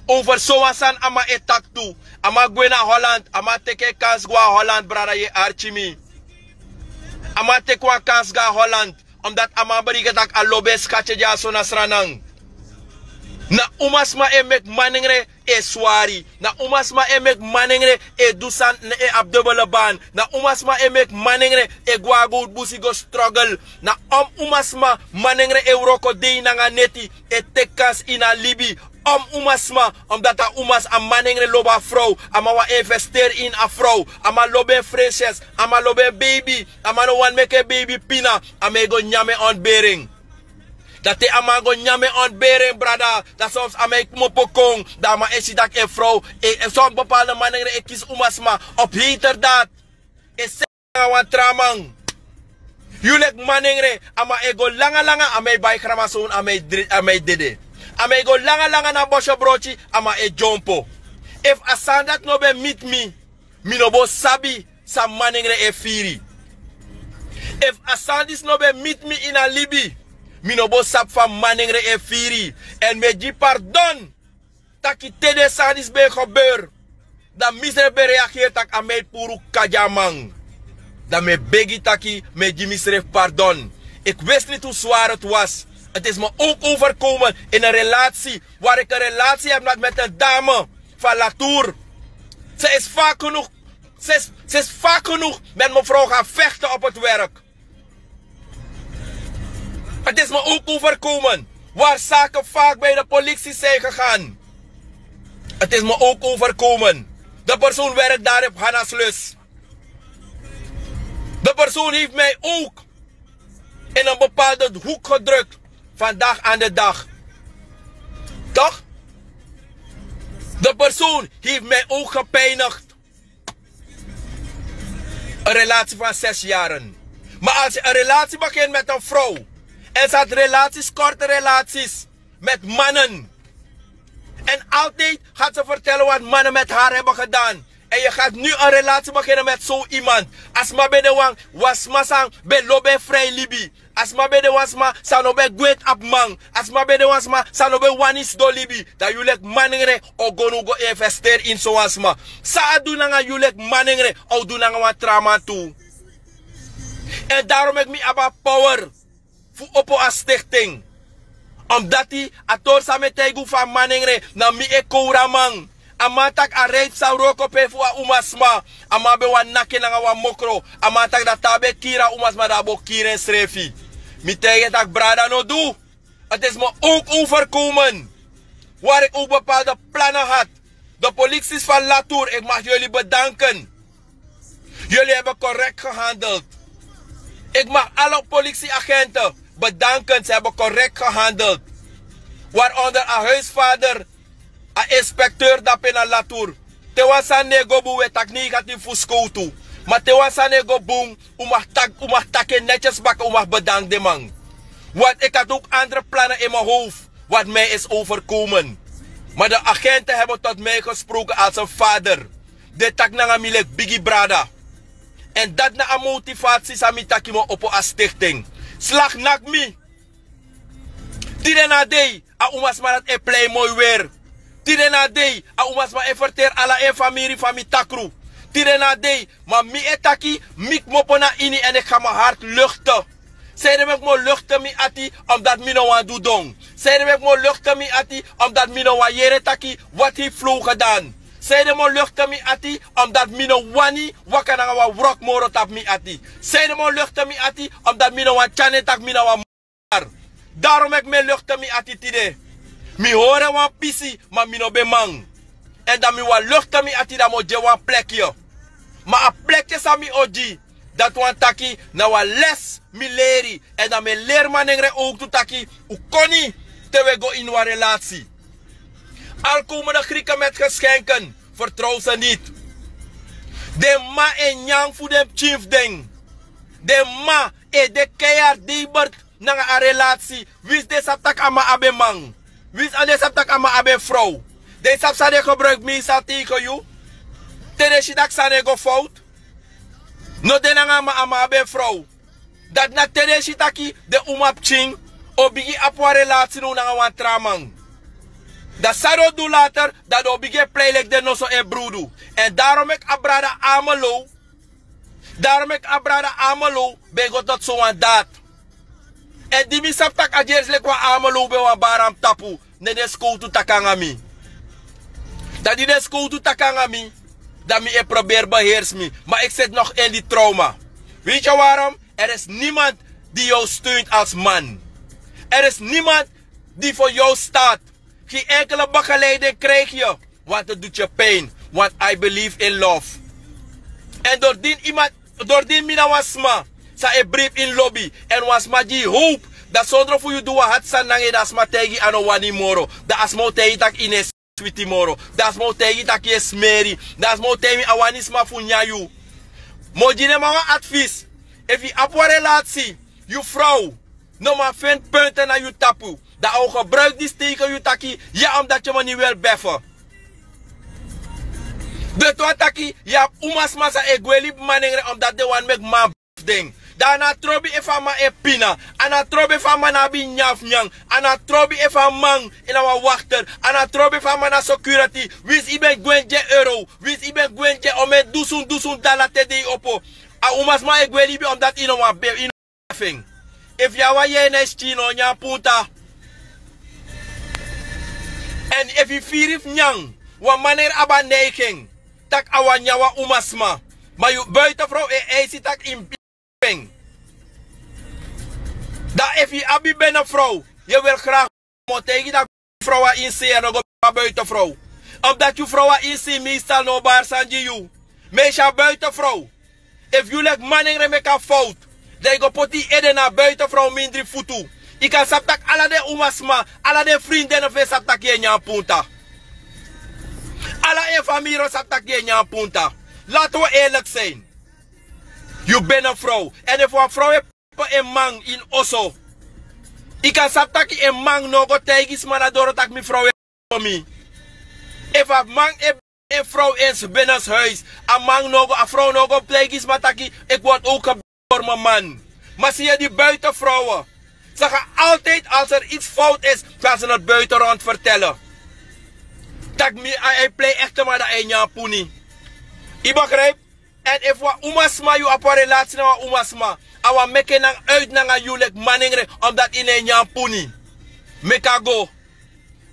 Over sowan sani a man e taki tu. A man gwe na Holland, a man teki en kansi go na Holland, brada, yu e arki mi. A man teki wan kansi go na Holland. Omdati a man bereiken tak' a lobi en skati dyaso na Sranan. Na umasma e meki manengre e swari. Na umasma e meki manengre e du sani, e abi debele ban. Na umasma e meki manengre e go na gowtu busi go struggle. Na om umasma manengre e wroko dei nanga neti, e teki kansi ini a libi. Om umasma, omdati a umasma, a manengre lobi a frow. A man wani investeri ini a frow. A man lobi en freshes. A man lobi en beibi. A man no wani meki en beibi pina. A man e go nyan en ontbering. Dan te a man go nyan en ontbering, brada, dan soms a man e kmopo kon. Dan a man e si tak' en frow, e, e soms bepaalde manengre e kisi umasma op heterdaad. E seni nanga wan tra man. Yu leki manengre, a man e go langa langa, a man e bai gramason, a man e dri-, a man e dede. A man e go langa langa na bosyo broti, a man e dyompo. Efu a sani dati no ben miti mi, mi no bo sabi san manengre e firi. Efu a sani disi no ben miti mi ini a libi, mi no bo sabi fa manengre e firi. Èn mi e gi pardon. Taki te den sani disi ben e gebeur, dan misrefi ben reageri tak' a man e puru kadi a man. Dan mi e begi taki mi e gi misrefi pardon. Ik wist niet hoe zwaar het was. Het is me ook overkomen in een relatie waar ik een relatie heb met, met een dame van Latour. Ze is vaak genoeg, ze is, ze is vaak genoeg met mevrouw gaan vechten op het werk. Het is me ook overkomen waar zaken vaak bij de politie zijn gegaan. Het is me ook overkomen. De persoon werkt daar op Hannaslus. De persoon heeft mij ook in een bepaalde hoek gedrukt. Vandaag aan de dag. Toch? De persoon heeft mij ook gepijnigd. Een relatie van zes jaren. Maar als je een relatie begint met een vrouw en ze had relaties, korte relaties met mannen. En altijd gaat ze vertellen wat mannen met haar hebben gedaan. En je gaat nu een relatie beginnen met zo iemand. A sma ben de wan, wan sma san ben lobi en vrij libi. A sma ben de wan sma san no ben gwenti abi man. A sma ben de wan sma san no ben wani sidon libi. Dan yu leki manengre o go now go investeri ini sowan sma. San a du nanga yu leki manengre, a o du nanga wan tra man tu. Èn daarom meki mi abi a power fu opo a stichting. Omdati a tori san mi e taigi un fu a manengre, na mi e kowru a man. A man taki a rei psa wroko pe fu a umasma. A man ben wani naki en nanga wan mokro. A man taki dati a ben kiri a umasma, dan a bo kiri ensrefi. Mi taigi en taki brada, no du. Het is me ook overkomen waar ik ook bepaalde plannen had. De polities van Latour, ik mag jullie bedanken. Jullie hebben correct gehandeld. Ik mag alle politieagenten bedanken, ze hebben correct gehandeld. Waaronder a huisvader, a inspecteur dape na Latour. Te wan sani no e go bun, we taki negatief fu skowtu. Ma te wan sani e go bun, u mag tak-, u mag taki en netjes baka, u mag bedank den man. Want ik had ook andere plannen in mijn hoofd wat mij is overkomen. Maar de agenten hebben tot mij gesproken als een vader. Den taki nanga mi leki bigi brada. Èn dati na a motivatie san mi taki mi o opo a stichting. Slag naki mi. Tide na a dei, a umasma dati e plei moi weri. Tide na a dei, a umasma e ferteri ala en famiri fa mi takru. Tide na a dei, ma mi e taki, mi kmopo na ini èn e kan mi hart luchten. Sanede meki mi o luchten mi ati, omdat mi no wani du don? Sanede meki mi o luchten mi ati, omdat mi no wani yere taki, wat heeft Flo gedaan? Sanede mi o luchten mi ati, omdat mi no wani waka nanga wan wrok moro tapu mi ati? Sanede mi o luchten mi ati, omdat mi no wani tyari en taki mi na wan moro? Daarom meki mi e luchten mi ati tide. Mi hori en wan pisi, ma mi no ben man. Èn dan mi wani luchten mi ati, dan mi o gi en wan plekye. Ma a plekye san mi o gi, dati wani taki na wan les mi leri. Èn dan mi e leri manengre owktu taki, u koni te wi e go ini wan relasi. Al komen de Grieken met geschenken, vertrouw ze niet. Den mma e nyan fu den pikin fu den. Den mma e de keihard debert nanga a relasi. Winsi den sabi taki a man abi en man. Winsi den sabi taki a man abi en frow. Den sabi san den gebruik meestal tegen yu. Te den si taki sani e go fout. No de nanga a man, a man abi en frow. Dati na te den si taki den umapikin o bigin abi wan relasi now nanga wan tra man. Dan san den o du later, dan den o bigin e plei leki den noso e brudu. Èn daarom meki a brada Amelo, daarom meki a brada Amelo ben go tot sowan daad. Èn di mi sabi taki a gersi leki wan Amelo ben wani bari na mi tapu, ne den skowtu taki nanga mi. Dan di den skowtu taki nanga mi, dan mi e proberi beheersi mi. Ma ik zit nog in die trauma. Weet je waarom? Er is niemand die jou steunt als man. Er is niemand die voor jou staat. Geen enkele begeleiding krijg je, want het doet je pijn, want I believe in love. En doordien iemand, doordien mi na wan sma san e bribi ini lobi, èn wan sma gi yu hope, dan sondro fu yu du wan hati sani nanga en, dan a sma taigi yu a no wani yu moro. Dan a sma o taigi yu taki yu no e switi moro. Dan a sma o taigi yu taki yu e smeri. Dan a sma o taigi mi a wani sma fu nyan yu. Mi o gi den man wan advies. Efu yu abi wan relasi, yu frow no man feni punten na yu tapu, dan a o gebruik disi tegen yu taki, ya, omdat yu mi no wani befe. Dati wani taki yu abi umasma san e gwe libi manengre, omdat den wani meki man befe den. Dan a no trobi efu a man e pina. A no trobi efu a man no abi nyan fu nyan. A no trobi efu a man na wan wakter. A no trobi efu a man na security. Winsi yu ben gwe gi en euro, winsi yu ben gwe gi en omen dusun dusun dala te dei opo, a umasma e gwe libi omdat yu no wani be-, yu no wani befe en. Efu yu abi wan yeye na yu skin, yu no o nyan punta. Èn efu yu firi fu nyan, wan manengre abi a neiging taki a wani nyan wan umasma. Ma yu buitenfrow e eisi taki yu mus gi en. Dan efu yu abi binnenfrow, yu e weri graag, mi o taigi yu taki frow a insi, a no go a buitenfrow. Omdat yu frow a insi meestal no o bari sani gi yu. Meisje, a buitenfrow, efu yu leki manengre meki a fout, dan yu go poti yu ede na a buitenfrow mindri futu. Yu kan sabi taki ala den umasma, ala den frindin fu en sabi taki yu e nyan punta. Ala en famiri o sabi taki yu e nyan punta. Laten we eerlijk zijn. Yu binnenfrow. Èn efu wan frow e pampa en man ini oso, yu kan sabi taki en man no o go taigi sma na doro taki mi frow e pampa mi. Efu a man e pampa en frow in binnenhuis, a man no o go, a frow no o go taigi sma taki ik word ook gebruikt door mijn man. Ma si yu, di buitenfrow, ze gaan altijd, als er iets fout is, gaan ze het buiten rond vertellen. Taki mi, a, a e plei echte man, dan a e nyan puni. Yu begrijp? Èn efu wan umasma, yu abi wan relasi na wan umasma, a wani meki en nanga uit nanga yu leki manengre, omdat yu no e nyan puni. Meki a go.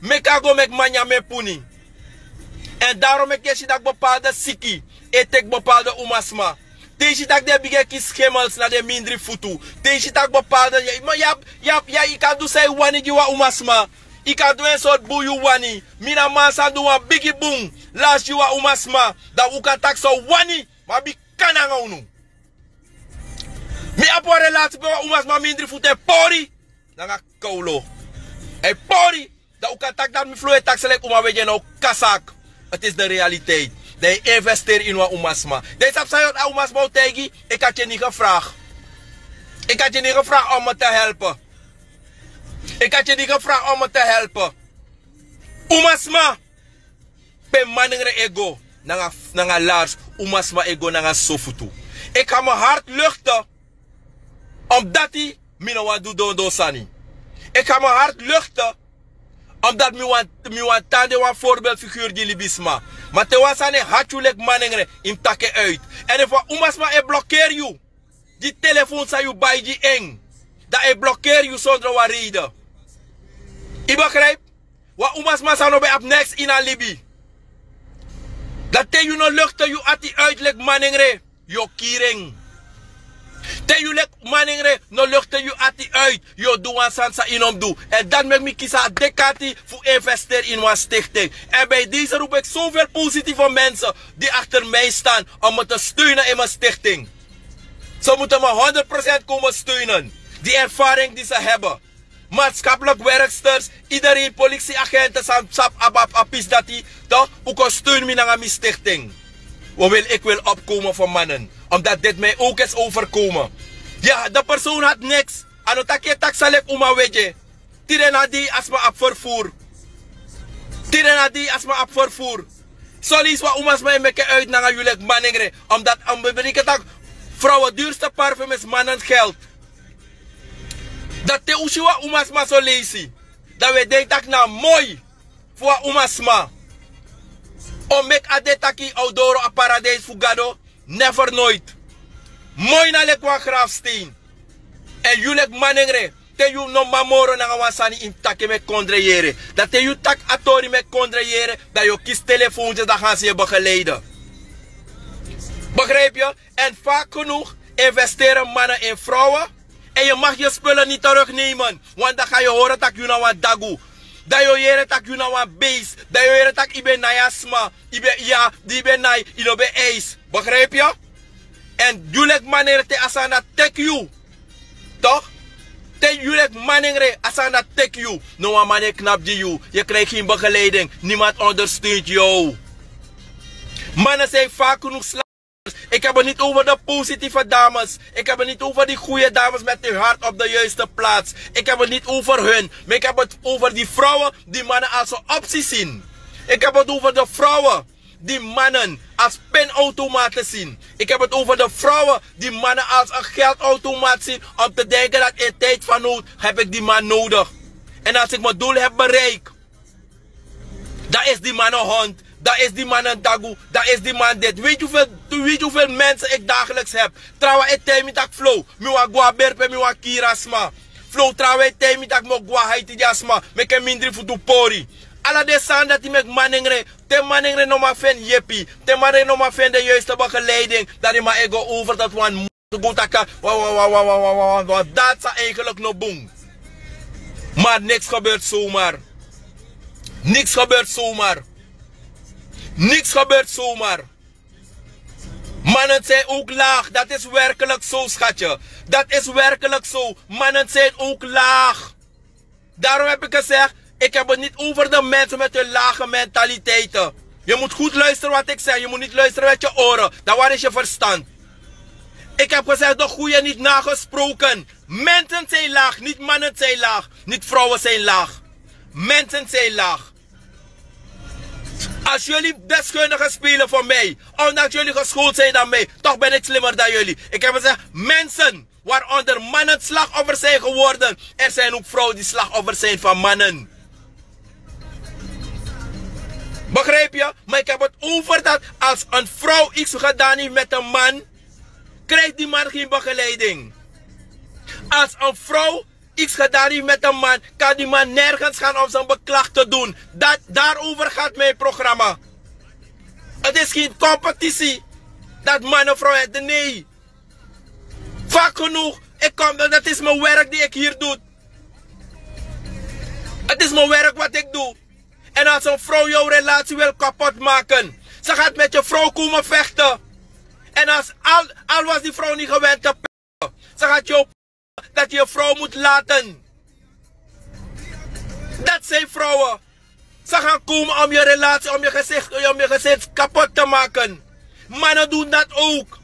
Meki a go, meki man nyan en puni. Èn daarom meki yu e si taki bepaalde siki e teki bepaalde umasma. Te yu si taki den e bigin e kisi schimmels na den mindri futu. Te yu si taki bepaalde, yu, ma yu abi, yu abi, yu kan du san yu wani gi wan umasma. Yu kan du en sortu bun yu wani. Mi na man san du wan bigi bun lasi gi wan umasma. Dan un kan taki san un wani. Ma bika kan nanga unu. Mi abi wan relasi pe wan umasma mindri fu tu e pori nanga kowlo. A e pori. Dan un kan taki dati mi fluwe taksi leki uma wegi en na un kasak. Ti is de realiteit. Dan yu investeri ini wan umasma, dan yu sabi san yu a umasma o taigi. Eki a tyeni gevraag. Eki a tyeni gevraag om me te helpe. Eki a tyeni gevraag om me te helpe. Umasma, pe manengre e go nanga lars, umasma e go nanga sofutu. Eki a mi hart lukte. Omdati mi no wani du dondon sani. Eki a mi hart lukte. Omdati mi wani tan de wan forbelt figuru gi libisma. Ma te wan sani e hati yu leki manengre, yu mus taki en uit. Èn efu wan umasma e blokeri yu gi telefon san yu bai gi en, dan a e blokeri yu sondro wan reide. Yu begripi? Wan umasma san no ben abi neks ini a libi, dan te yu no lukte yu ati uit leki manengre, yu o kiri en. Te yu leki manengre no lukte yu ati uit, yu o du wan sani san yu no mus du. Èn dati meki mi kisi a dek'ati fu investeri ini wan stikting. Èn bij deze rupu eki sofel positife mense di achter mi stan om mi te steunen in mi stikting. Se mute mi honderd prosent komen steunen. Di erfaring di se heben, matskapliki werksters, idereen, polisiagente san sabi abi a pisi dati, dan un kon steun mi nanga mi stikting. Wi wil eki wil opkomen fu mannen, omdati diti mi ook is overkomen. Ya, de persoon hati neks. A no taki e taksi leki uma wegi. Tide na dei a sma abi vervoer. Tide na dei a sma abi vervoer. Soleisi wan umasma e meki en uit nanga yu leki manengre, omdati a mus bebriki tak' frowen durste parfum is mannengeld. Dan te un si wan umasma soleisi, dan un e denki tak' na moi fu wan umasma o meki a de taki a o doro a paradijs fu gado. Never noit. Moi na leki wan grafsteen. Èn yu leki manengre, te yu no man moro nanga wan sani yu mus taki meki kondre yere. Dan te yu taki a tori meki kondre yere, dan yu o kisi telefontye dan gansi yu e begeleide. Begrijpi yu? Èn fak genoeg investeren mannen in vrouwen. En yu mag yu spullen niet terugnemen. Want dan ga yu hori tak' yu na wan dagu. Dan yu o yere tak' yu na wan beest. Dan yu o yere tak' yu ben nai a sma. Yu ben, ya, di yu ben nai, yu no ben eis. Begrijpi yu? Èn yu leki manengre te a sani dati teki yu. Toch? Te yu leki manengre a sani dati teki yu. No wan man e knapu gi yu. Yu krijgi en begeleiding. Niemand ondersteunt yu. Mannen zijn vaak genoeg slachtoffers. Ik heb het niet over de positieve dames. Ik heb het niet over die goede dames met hun hart op de juiste plaats. Ik heb het niet over hun. Maar ik heb het over die vrouwen die mannen als een optie zien. Ik heb het over de vrouwen die mannen als pinautomaten zien. Ik heb het over de vrouwen die mannen als een geldautomaat zien, om te denken dat in tijd van nood heb ik die man nodig. En als ik mijn doel heb bereikt, dan is die man een hond. Dan is die man een dagu. Dan is die man dit. Weet je hoeveel, weet je hoeveel mensen ik dagelijks heb? Trouwens, ik tij mi tak' flow. Mi wan gwa berpe, mi wan kiri a sma. Flow, trouwens, ik tij mi tak' mi o gwa haiti gi a sma. Meki en mindri fu du pori. Ala den sani dati meki manengre. Te manengre no man feni yepi. Te manengre no man feni de juiste begeleiding. Dan die man e go over tot wan. Go taka, wa, wa, wa, wa, wa, wa, wa, wa, dat sa eigenlijk no bun. Maar niks gebeurt zomaar. Niks gebeurt zomaar. Niks gebeurt zomaar. Mannen zijn ook laag. Dat is werkelijk zo, schatje. Dat is werkelijk zo. Mannen zijn ook laag. Daarom heb ik gezegd, ik heb het niet over de mensen met hun lage mentaliteiten. Je moet goed luisteren wat ik zeg. Je moet niet luisteren met je oren. Dan waar is je verstand? Ik heb gezegd, de goede niet nagesproken. Mensen zijn laag, niet mannen zijn laag. Niet vrouwen zijn laag. Mensen zijn laag. Als jullie deskundigen spelen voor mij, ondanks jullie geschoold zijn dan mij, toch ben ik slimmer dan jullie. Ik heb gezegd, mensen, waaronder mannen slachtoffer zijn geworden. Er zijn ook vrouwen die slachtoffer zijn van mannen. Begrijp je? Maar ik heb het over dat als een vrouw iets gedaan heeft met een man, krijgt die man geen begeleiding. Als een vrouw iets gedaan heeft met een man, kan die man nergens gaan om zijn beklag te doen. Dat, daarover gaat mijn programma. Het is geen competitie dat man en vrouw het. Nee. Vaak genoeg, ik kom, dat is mijn werk die ik hier doe. Het is mijn werk wat ik doe. En als een vrouw jouw relatie wil kapot maken, ze gaat met je vrouw komen vechten. En als al, al was die vrouw niet gewend te pellen, ze gaat jou dat je vrouw moet laten. Dat zijn vrouwen. Ze gaan komen om je relatie, om je gezicht, om je gezicht kapot te maken. Mannen doen dat ook.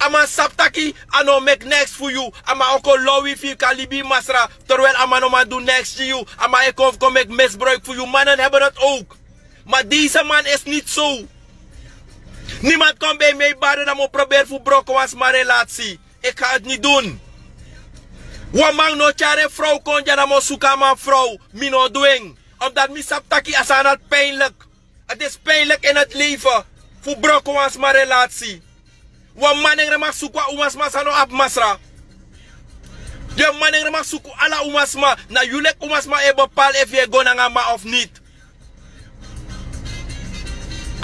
A man sabi taki a no meki niks voor you. A man o kon lowi fu yu, kan libi masra. Terwijl a man no man doen niks voor you. A man e kon, kon meki misbruik voor you. Mannen hebben dat ook. Maar deze man is niet zo. Niemand komt bij mij baden dan moet proberen voor broko wan sma relatie. Ik ga het niet doen. Wan man no tyari en vrouw kon dya dan mi o suku a man vrouw. Mi no du en. Omdat mi sabi taki a sani dati pijnlijk. Het is pijnlijk in het leven fu broko wan sma relatie. Wan manengre mag suku wan umasma san no abi masra. Den manengre mag suku ala umasma. Na yu leki umasma e bepaal efu yu e go nanga man of niet.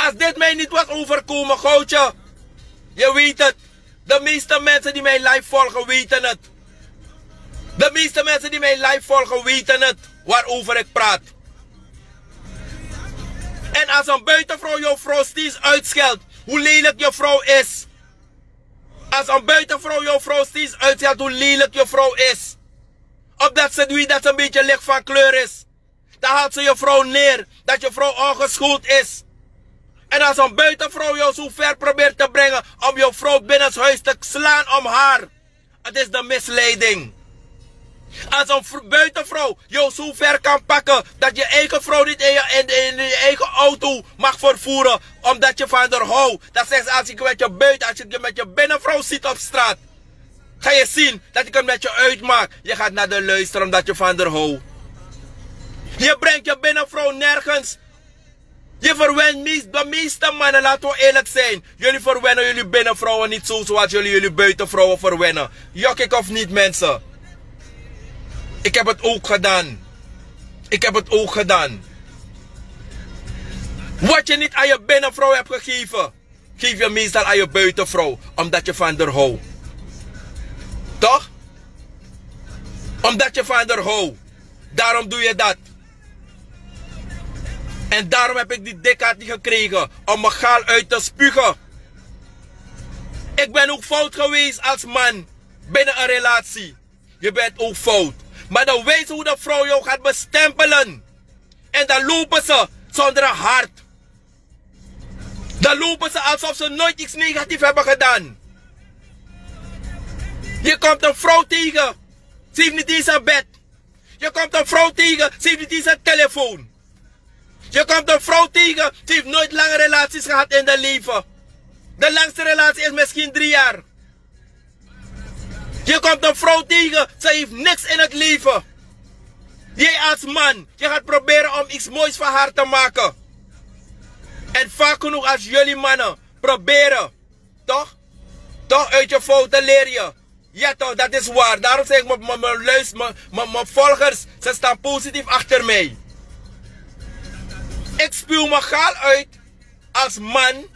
Als dit mij niet was overkomen, Goudje, je weet het. De meeste mensen die mijn live volgen weten het. De meeste mensen die mijn live volgen weten het waarover ik praat. En als een buitenvrouw jouw vrouw steeds uitscheldt hoe lelijk je vrouw is. Als een buitenvrouw jouw vrouw steeds uitscheldt hoe lelijk je vrouw is. Omdat ze weet dat ze een beetje licht van kleur is. Dan haalt ze je vrouw neer, dat je vrouw ongeschoold is. En als een buitenvrouw jou zo ver probeert te brengen om je vrouw binnenshuis te slaan om haar, het is de misleiding. Als een vr- buitenvrouw jou zo ver kan pakken dat je eigen vrouw niet in je, in, in je eigen auto mag vervoeren, omdat je van haar houdt, dan zegt ze: als ik met je buiten, als ik je met je binnenvrouw ziet op straat, ga je zien dat ik het met je uitmaak. Je gaat naar de luisteren omdat je van haar houdt. Je brengt je binnenvrouw nergens. Je verwent meest, de meeste mannen, laten we eerlijk zijn. Jullie verwennen jullie binnenvrouwen niet zo zoals jullie jullie buitenvrouwen verwennen. Jok ik of niet, mensen? Ik heb het ook gedaan. Ik heb het ook gedaan. Wat je niet aan je binnenvrouw hebt gegeven, geef je meestal aan je buitenvrouw, omdat je van haar houdt. Toch? Omdat je van haar houdt. Daarom doe je dat. En daarom heb ik die dikheid niet gekregen om mijn gaal uit te spugen. Ik ben ook fout geweest als man binnen een relatie. Je bent ook fout. Maar de wijze hoe de vrouw jou gaat bestempelen. En dan lopen ze zonder een hart. Dan lopen ze alsof ze nooit iets negatiefs hebben gedaan. Je komt een vrouw tegen, ze heeft niet eens een bed. Je komt een vrouw tegen, ze heeft niet eens een telefoon. Je komt een vrouw tegen, ze heeft nooit lange relaties gehad in haar leven. De langste relatie is misschien drie jaar. Je komt een vrouw tegen, ze heeft niks in het leven. Jij als man, je gaat proberen om iets moois van haar te maken. En vaak genoeg als jullie mannen proberen, toch? Toch, uit je fouten leer je. Ja toch, dat is waar. Daarom zeg ik, mijn, mijn, mijn luis-, mijn, mijn, mijn volgers, ze staan positief achter mij. Ik spuw mijn gaal uit als man,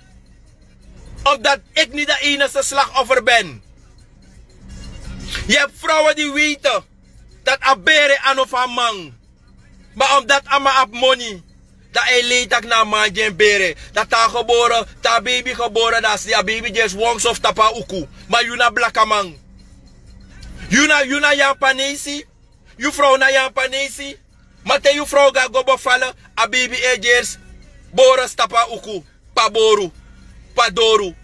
omdat ik niet de enige slachtoffer ben. Je hebt vrouwen die weten dat a bere a no fu a man. Maar omdat a man abi moni, dan a e lei taki na a man gi en bere. Dan te a gebore, te a baby gebore, dan a si a baby disi wongs of tapu a uku. Maar yu na blakaman. Yu na, yu na Yampanesi, yu vrouw na Yampanesi. Maar te yu vrouw go, go bevallen, a baby e disi bore tapu a uku, pe a boru, pe a doru.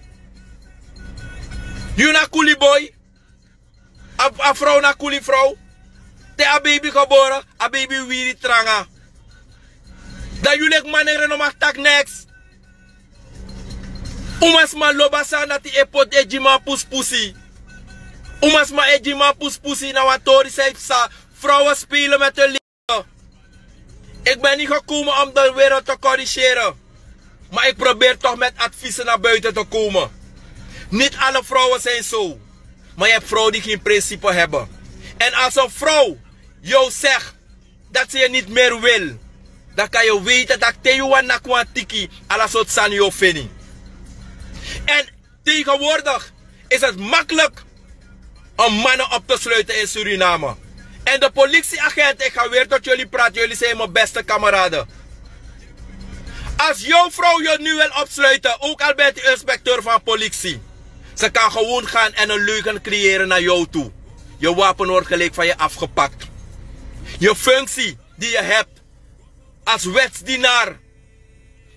Yu na kuli boy, a, a vrouw na kuli vrouw. Te a baby gebore, a baby wiri tranga. Dan yu leki manengre no mag taki niks. Umasma lobi a sani dati e poti e gi man puspusi. Umasma e gi man puspusi na wan tori san yu psa. Vrouwen spelen met hun leven. Ik ben niet gekomen om de wereld te corrigeren. Maar ik probeer toch met adviezen naar buiten te komen. Niet alle vrouwen zijn zo. Maar je hebt vrouwen die geen principe hebben. En als een vrouw jou zegt dat ze je niet meer wil, dan kan je weten dat te yu wani naki wan tiki, ala sortu sani yu o feni. En tegenwoordig is het makkelijk om mannen op te sluiten in Suriname. En de politieagenten, ik ga weer tot jullie praten, jullie zijn mijn beste kameraden. Als jouw vrouw je nu wil opsluiten, ook al bent u inspecteur van politie, Ze kan gewoon gaan en een leugen creëren naar jou toe. Je wapen wordt gelijk van je afgepakt. Je functie die je hebt als wetsdienaar,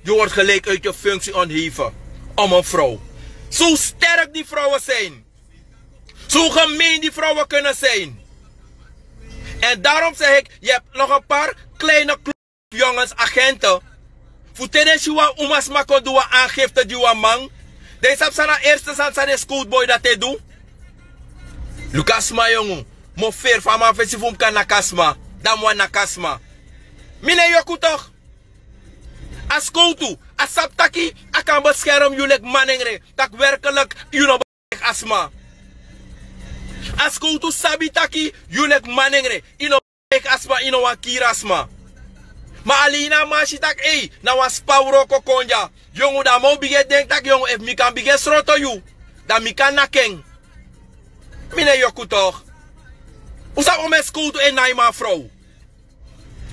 je wordt gelijk uit je functie ontheven om een vrouw. Zo sterk die vrouwen zijn. Zo gemeen die vrouwen kunnen zijn. En daarom zeg ik, je hebt nog een paar kleine jongens, agenten. Fu te den si wan umasma kon du wan aangifte gi wan man. Den sabi san na eerste sani san den skowtu boi dati e du. Luku a sma yongu. Mi o feri fu a man fesi fu mi kan naki a sma. Dan mi wani naki a sma. Mi no e yoku toch. A skowtu, a sabi taki a kan beskerm yu leki manengre. Taki werkelijk yu no a sma. A skowtu sabi taki yu leki manengre, yu no begi a sma, yu no wani kiri a sma. Ma alen a man si taki ei, na wan span wroko kon dya. Yongu, dan mi o bigin e denki taki yongu, efu mi kan bigin e sroto yu, dan mi kan naki en. Mi no e yoku toch. Un sabi omeni skowtu e nai man frow.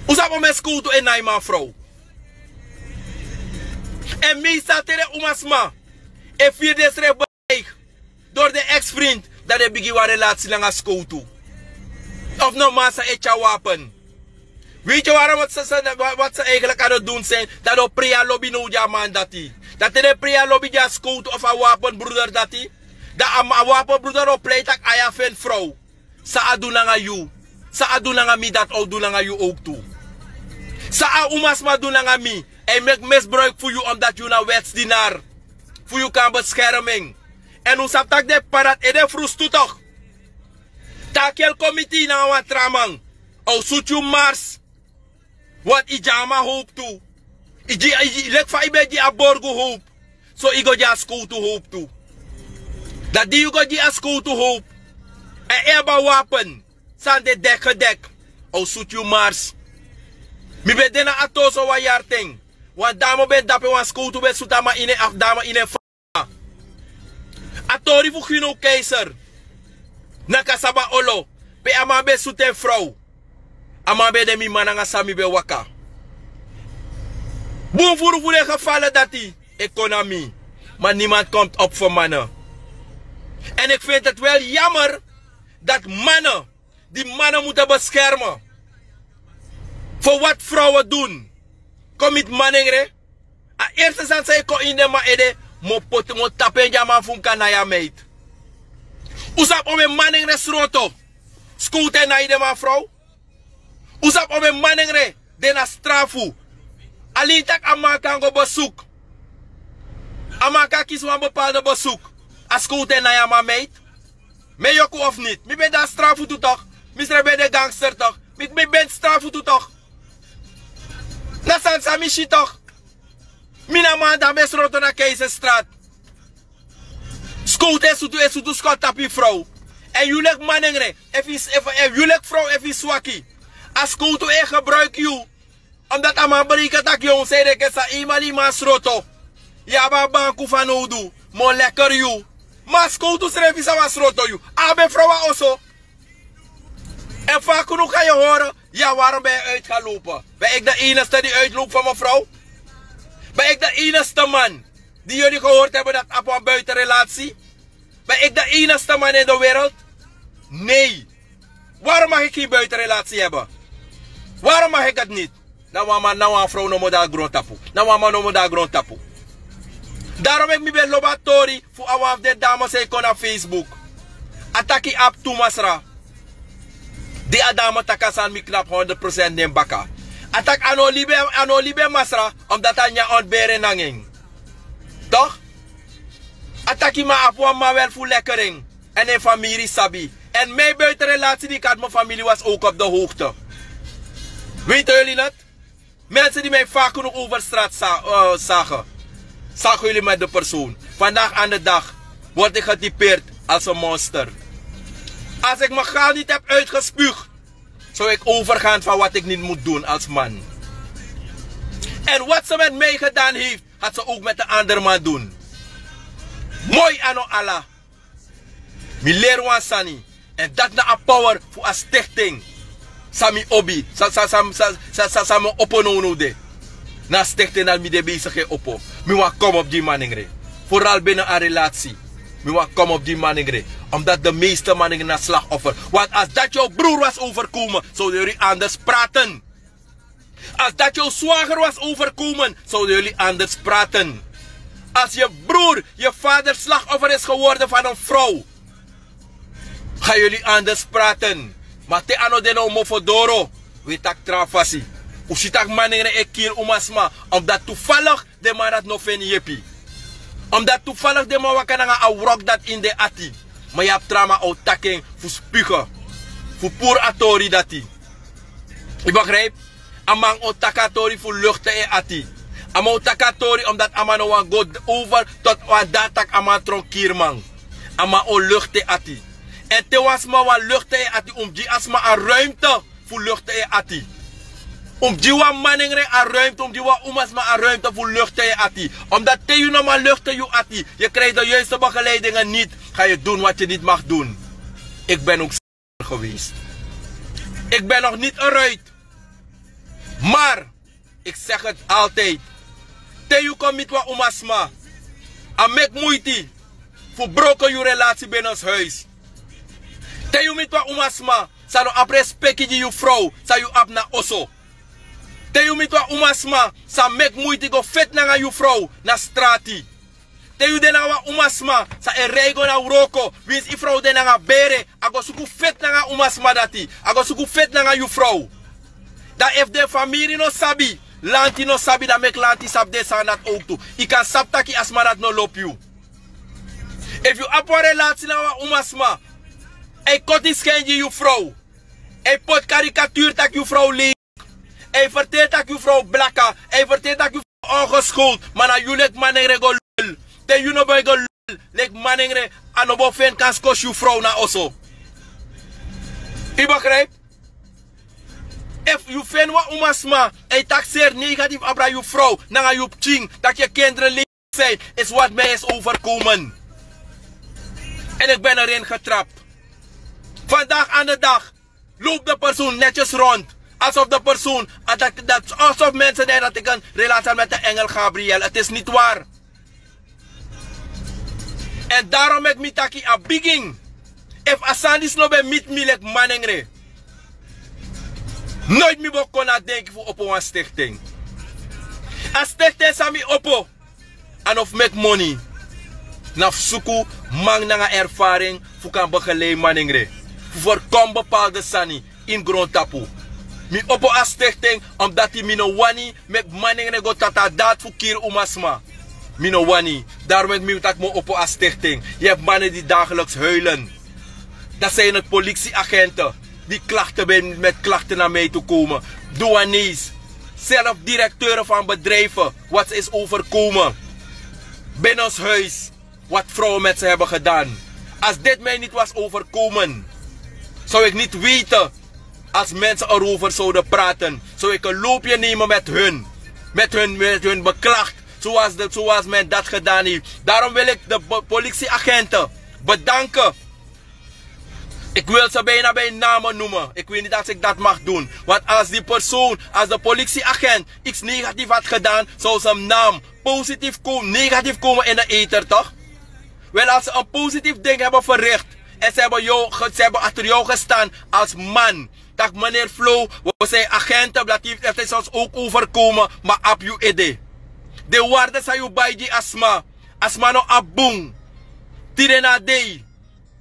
Un sabi omeni skowtu e nai man frow. En meestal te den umasma e firi densrefi dori den ex-vriend, dan den bigin wan relasi nanga skowtu. Of no man san e tyari wapen. Weet je waarom wat ze, ze, wat, wat ze eigenlijk aan het doen zijn? Dan den o prei a lobi now gi a man dati. Dan te den prei a lobi gi a skowtu of a wapenbroeder dati. Dan a ma-, a wapenbroeder o prei taki a ya feni frow. San a du nanga yu, san a du nanga mi, dati a o du nanga yu ook tu. San a umasma du nanga mi, a e meki misbruik fu yu omdat yu na wetsdienaar. Fu yu kan bescherming. En un sabi taki den p'pa dati e de frustu toch. Te a kel kon miti yu nanga wan tra man, a o sutu yu mars. Want yu gi a man howpu tu. Yu gi, yu gi, leki fa yu ben gi a borgu howpu, so yu go gi a skowtu howpu tu. Dan di yu go gi a skowtu howpu, èn yu abi a wapen san de deki gedeki, a o sutu yu mars. Mi ben de na Atoso wan yari ten. Wan dame ben dape, wan skowtu ben sutu a man ini en, a dame ini en fa- A tori fu Gino Keizer na Kasaba Olo, pe a man ben sutu en frow. A man ben de mi man nanga san mi ben waka. Bun furu fu den gefallen dati e kon na mi. Maar niemand komt op voor mannen. En ik vind het wel jammer dat mannen die mannen moeten beschermen voor wat vrouwen doen. Kon miti manengre. A eerste sani san e kon ini den man ede, mi o poti, mi o tapu en gi a man fu mi kan nai a meid. Un sabi omeni manengre sroto, skowtu e nai den man frow. Un sabi omeni manengre de na strafu. Alen taki a man kan go bezoek. A man kan kisi wan bepaalde bezoek. A skowtu e nai a man meid. Mi e yoku of niti? Mi ben de a strafu tu toch. Mi srefi ben de gangster toch. Mi, mi ben strafu tu toch. Na sani san mi si toch. Mi na man dan ben sroto na Keizerstraat. Skowtu e sutu, e sutu skowtu tapu yu frow. Èn yu leki manengre, efu yu, efu, efu yu leki frow, efu yu swaki, a skowtu e gebruik yu. Omdat a man breken taki yu o sei deki san yu man, yu man sroto. Yu abi a banku fanowdu, mi o lekker yu. Ma a skowtu srefi san wani sroto yu. A abi en frow a oso. En vaak genoeg ga je horen, ja, waarom ben je uitgelopen? Ben ik de enigste die uitloopt voor mijn vrouw? Ben ik de enigste man die jullie gehoord hebben dat op een buitenrelatie? Ben ik de enigste man in de wereld? Nee. Waarom mag ik geen buitenrelatie hebben? Waarom mag ik het niet? Na wan man, na wan vrouw no mu de na grontapu. Na wan man no mu de na grontapu. Daarom meki mi ben lobi a tori fu a wan fu den dame san e kon na Facebook. A taki a abi tu masra. Di a dame taki a sani, mi knapu honderd procent na en baka. A taki a no libi, a no libi en masra, omdat a nyan ontberen nanga en. Toch? A taki ma a abi wan man wel fu lekker en. En en famiri sabi. En mijn buitenrelatie die ik had, mijn familie was ook op de hoogte. Weten jullie het? Mensen die mij vaak genoeg over straat za-, eh, zagen, zagen jullie met de persoon. Vandaag aan de dag word ik getypeerd als een monster. Als ik mijn gal niet heb uitgespuugd, zou ik overgaan van wat ik niet moet doen als man. En wat ze met mij gedaan heeft, gaat ze ook met een ander man doen. Moi, a no ala. Mi leri wan sani. En dat na a power fu a stichting san mi obi, san, san, san, san, san, san, san mi opo nownow de. Na a stichting dati mi de bezig e opo. Mi wani kom op gi manengre. Vooral binnen a relatie. Mi wani kom op di manengre. Omdat de meeste manengre na slachtoffer. Want als dat jouw broer was overkomen, zouden jullie anders praten. Als dat jouw zwager was overkomen, zouden jullie anders praten. Als je broer, je vader slachtoffer is geworden van een vrouw, gaan jullie anders praten. Maar te ano de no mofo doro, we tak tra fasi. U si tak manengre e kiri umasma, omdat toevallig den man dati no feni yepi. Omdat toevallig den man waka nanga a wrok dati ini den ati. Ma yu abi tra man o taki en fu spugen, fu puru a tori dati. Yu begrijp? A man o taki a tori fu luchten en ati. A man o taki a tori omdat a man no wani go over tot wan dati tak' a man tron kiri man. A man o luchten en ati. Èn te wan sma wani luchten en ati, un mus gi a sma a ruimte fu luchten en ati. Un mus gi wan manengre a ruimte, un mus gi wan umasma a ruimte fu luchten en ati. Omdat te yu no man luchten yu ati, yu krijgt de juiste begeleidingen niet, ga je doen wat je niet mag doen. Ik ben ook slachtoffer geweest. Ik ben nog niet eruit. Maar ik zeg het altijd. Te yu kon miti wan umasma, a meki muiti fu broko yu relatie binnenshuis. Te yu miti wan umasma san no abi respeki gi yu frow san yu abi na oso. Te yu miti wan umasma san meki muiti go feti nanga yu frow na strati. Te yu de nanga wan umasma san e rei go na wroko, winsi yu frow de nanga bere, a go suku feti nanga a umasma dati, a go suku feti nanga yu frow. Dan efu den famiri no sabi, lanti no sabi, dan meki lanti sabi den sani dati owktu. Yu kan sabi taki a sma dati no lobi yu. Efu yu abi wan relasi nanga wan umasma, èn yu koti skin gi yu frow, èn yu poti karikaturu tak' yu frow lei, èn yu ferteri tak' yu frow blaka, èn yu ferteri tak' yu frow ongeschoold, ma na yu leki manengre go lul. Te yu no ben go lul leki manengre, a no bo feni kansi kosi yu frow na oso. Yu begrijp? Efu yu feni wan umasma èn yu takseri negatief abra yu frow nanga yu pikin, tak' yu kinderen lei, zijn, is wat mij is overkomen. En ik ben erin getrapt. Vandaag aan de dag loopt de persoon netjes rond. Alsof de persoon, dat, dat, alsof mensen denken dat ik een relatie heb met de engel Gabriel. Het is niet waar. En daarom meki mi taki a bigin. Efu a sani disi no ben miti mi leki manengre, noiti mi bo kon na denki fu opo wan stichting. A stichting san mi opo, a no fu meki moni. Na fu suku man nanga ervaring fu kan begeleid manengre, fu voorkom bepaalde sani ini grontapu. Mi opo a stichting omdat mi no wani meki manengre go tata dati fu kiri umasma. Mi no wani. Daarom meki mi taki mi o opo a stichting. Je hebt mannen die dagelijks huilen. Dat zijn het politieagenten die klachten bij, met klachten naar mij toe komen. Douaniers, zelf directeuren van bedrijven, wat ze is overkomen binnenshuis, wat vrouwen met ze hebben gedaan. Als dit mij niet was overkomen, zou ik niet weten, als mensen erover zouden praten, zou ik een loopje nemen met hun. Met hun, met hun beklacht, zoals, de, zoals men dat gedaan heeft. Daarom wil ik de politieagenten bedanken. Ik wil ze bijna bij namen noemen. Ik weet niet als ik dat mag doen. Want als die persoon, als de politieagent iets negatief had gedaan, zou zijn naam positief komen, negatief komen in de ether, toch? Wel, als ze een positief ding hebben verricht en ze hebben, jou, ze hebben achter jou gestaan als man, dat meneer Flow, we zijn agenten, dat heeft, heeft hij soms ook overkomen, maar op je idee. De waarde zijn je bij die asma, asma no abung. Tide na dei,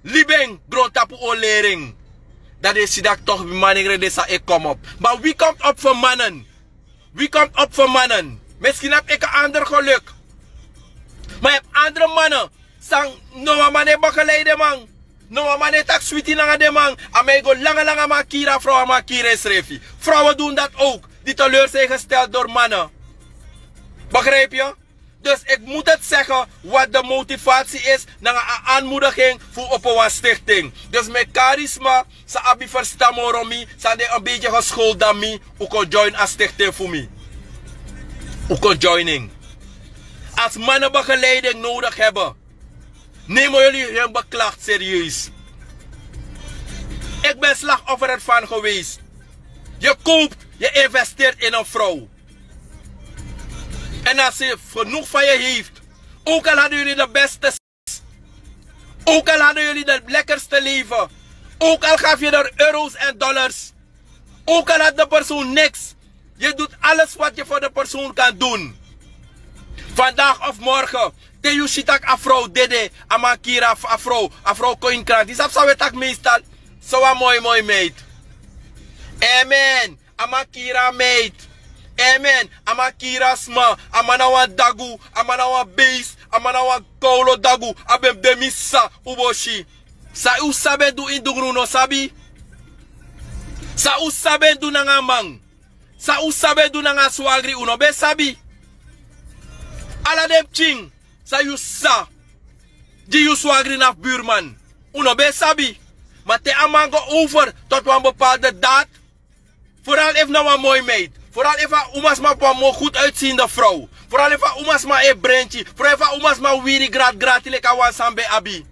libeng, grondtapu o lering. Dat is dat toch, manengre, de sa ik kom op. Maar wie komt op voor mannen? Wie komt op voor mannen? Misschien heb ik een ander geluk. Maar je hebt andere mannen. Sang, no wan man e begeleid den man. No wan man e taki switi nanga den man. A man e go langa langa man kiri a vrouw, a man kiri ensrefi. Vrouwen doen dat ook, die teleur zijn gesteld door mannen. Begrijp je? Dus ik moet het zeggen wat de motivatie is nanga a aanmoediging fu opo wan stichting. Dus mi e kari sma san abi ferstan moro mi, san de een beetje geschoold dan mi, un kon join a stichting fu mi. Un kon join en. Als mannen begeleiding nodig hebben, nemen jullie hun beklacht serieus. Ik ben slachtoffer ervan geweest. Je koopt, je investeert in een vrouw. En als ze genoeg van je heeft, ook al hadden jullie de beste seks, Ook al hadden jullie de lekkerste leven. Ook al gaf je er euro's en dollars. Ook al had de persoon niks. Je doet alles wat je voor de persoon kan doen. Vandaag of morgen. Te yu si tak' a vrouw dede, a man kiri a vrouw, a vrouw kon in krant. Yu sabi san we taki meestal? So wan moi moi meid. Amen. A man kiri a meid. Amen. A man kiri a sma. A man na wan dagu. A man na wan beest. A man na wan kowlo dagu. A ben de mi sa, un bo si. San un sa ben du ini dungru, un no sabi. San un sa ben du nanga a man. San un sa ben du nanga a swagri, un no ben sabi. Ala den pikin san yu sa gi yu swagri na fu buurman, un no ben sabi. Ma te a man go over tot wan bepaalde daad, vooral efu na wan moi meid, vooral efu a umasma abi wan moi goed uitziende vrouw, vooral efu a umasma e brenti, vooral efu a umasma wiri grati grati leki a wan san ben abi.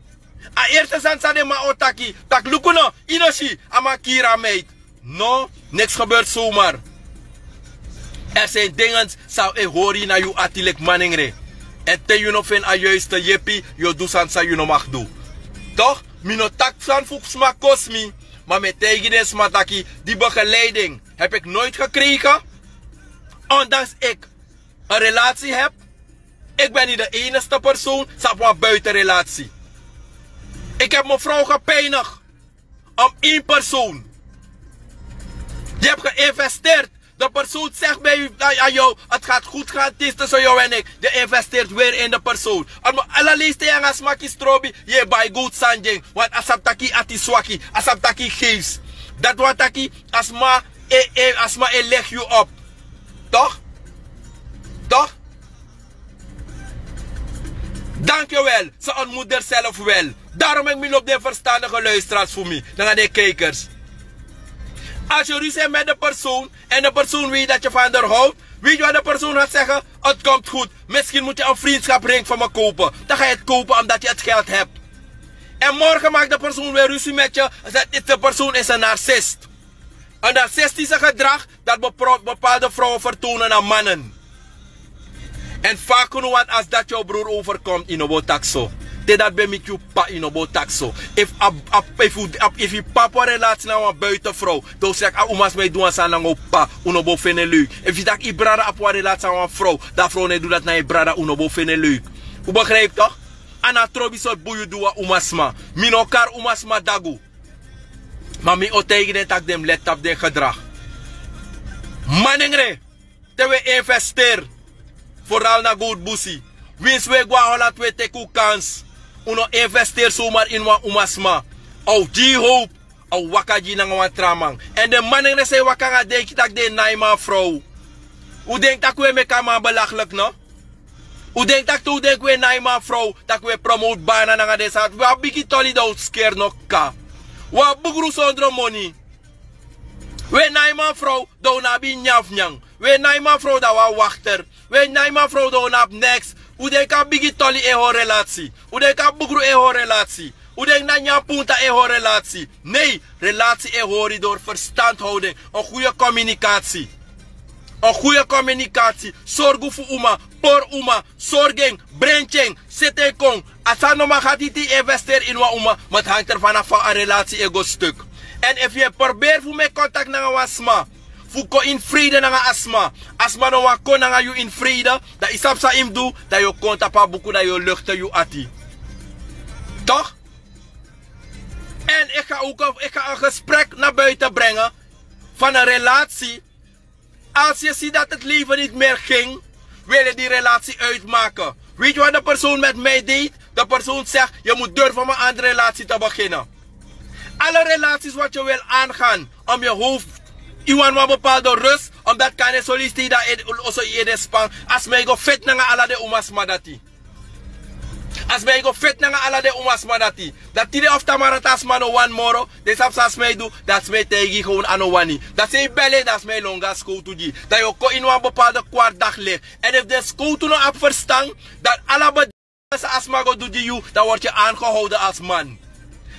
A eerste sani san den man o taki, taki luku no, yu no si, a man kiri a meid. No, niks gebeurt zomaar. Er zijn dingen san e hori na yu ati leki manengre. En te yu no feni a juiste yepi, yu o du sani san yu no mag du. Toch? Mi no taki sani fu sma kosi mi, ma mi e taigi den sma taki, die begeleiding heb ik nooit gekregen. Ondanks ik een relatie heb, ik ben niet de enigste persoon san abi wan buitenrelatie. Ik heb mijn vrouw gepijnigd om één persoon. Je hebt geïnvesteerd. De persoon zegt bij u, aan jou, het gaat goed gaan tussen jou en ik. Je investeert weer in de persoon. Alma ala leisi te yu nanga sma kisi trobi, yu e bai good sani gi en. Want a sabi taki yu ati swaki, a sabi taki yu geest. Dati wani taki a sma e, e, a sma e leg yu op. Toch? Toch? Dank je wel, ze ontmoet er zelf wel. Daarom heb ik mi loop de verstandige luisteraars voor mij, dan aan de kijkers. Als je ruzie hebt met de persoon en de persoon weet dat je van haar houdt, weet je wat de persoon gaat zeggen? Het komt goed. Misschien moet je een vriendschapsring voor me kopen. Dan ga je het kopen omdat je het geld hebt. En morgen maakt de persoon weer ruzie met je en zegt: "De persoon is een narcist." Een narcistische gedrag dat bepro- bepaalde vrouwen vertonen aan mannen. En vaak genoeg, want als dat jouw broer overkomt, yu no bo taki so. Te dati ben miti yu p'pa, yu no bo taki so. Efu a- a- efu a- efu yu p'pa abi wan relatie nanga wan buitenvrouw, dan un si tak' a umasma e du wan sani nanga un p'pa, un no bo feni en leuk. Efu yu taki yu brada abi wan relatie nanga wan vrouw, dan a vrouw no e du dati nanga yu brada, un no bo feni en leuk. Un begrijp toch? A no trobi sortu bun yu du wan umasma. Mi no kari umasma dagu. Ma mi o taigi den tak' den mus leti tapu den gedrag. Manengre, te un e investeri, vooral na gowtu busi, winsi un e go na Holland, un e teki un kansi. Un no investeri somar ini wan umasma. A o gi yu howpu, a o waka gi yu nanga wan tra man. Èn den manengre san e waka nanga denki tak' den e nai man frow. Un denki tak' un e meki a man belachelijk, no? Un denki tak' te un denki un e nai man frow, tak' un e promote bana nanga den sani. Un abi bigi toli, dan un skeri no kaka. Un abi bugru sondro moni. Un e nai man frow, dan un no abi nyan fu nyan. Un e nai man frow, dan un a wakter. Un e nai man frow, dan un no abi neks. Un denki a bigi toli e hori relasi. Un denki a bugru e hori relasi. Un denki na nyan punta e hori relasi. Nee, relasi e hori door verstandhouding. Een goede communicatie. Een goede communicatie. Sorgu fu uma, pori uma, sorgu en, brenti en, seti en kon. A sani no man hati te yu investeri ini wan uma, ma het hangt ervan af fa a relasi e go stuk. Èn efu yu e proberi fu meki contact nanga wan sma, fu kon ini vrede nanga a sma, a sma no wani kon nanga yu ini vrede, dan yu sabi san yu mus du, dan yu o kon tapu a buku, dan yu o luchten yu ati. Toch? En ik ga ook een, ik ga een gesprek naar buiten brengen van een relatie. Als je ziet dat het leven niet meer ging, wil je die relatie uitmaken. Weet je wat de persoon met mij deed? De persoon zegt: "Je moet durven om een andere relatie te beginnen." Alle relaties wat je wil aangaan, om je hoofd, yu wani wan bepaalde rust, omdat kan e solliciteren dan e- also yu e de span, a sma e go feti nanga ala den umasma dati. A sma e go feti nanga ala den umasma dati. Dan tide of tamara te a sma no wani moro, dan yu sabi san a sma e du, dan a sma e taigi yu gewoon a no wani. Dan san yu beli en, dan a sma e lon go na skowtu gi yu. Dan yu o kon ini wan bepaalde kwart daglicht. Èn efu den skowtu no abi verstan, dan ala bedingi san a sma go du gi yu, dan word je aangehouden als man.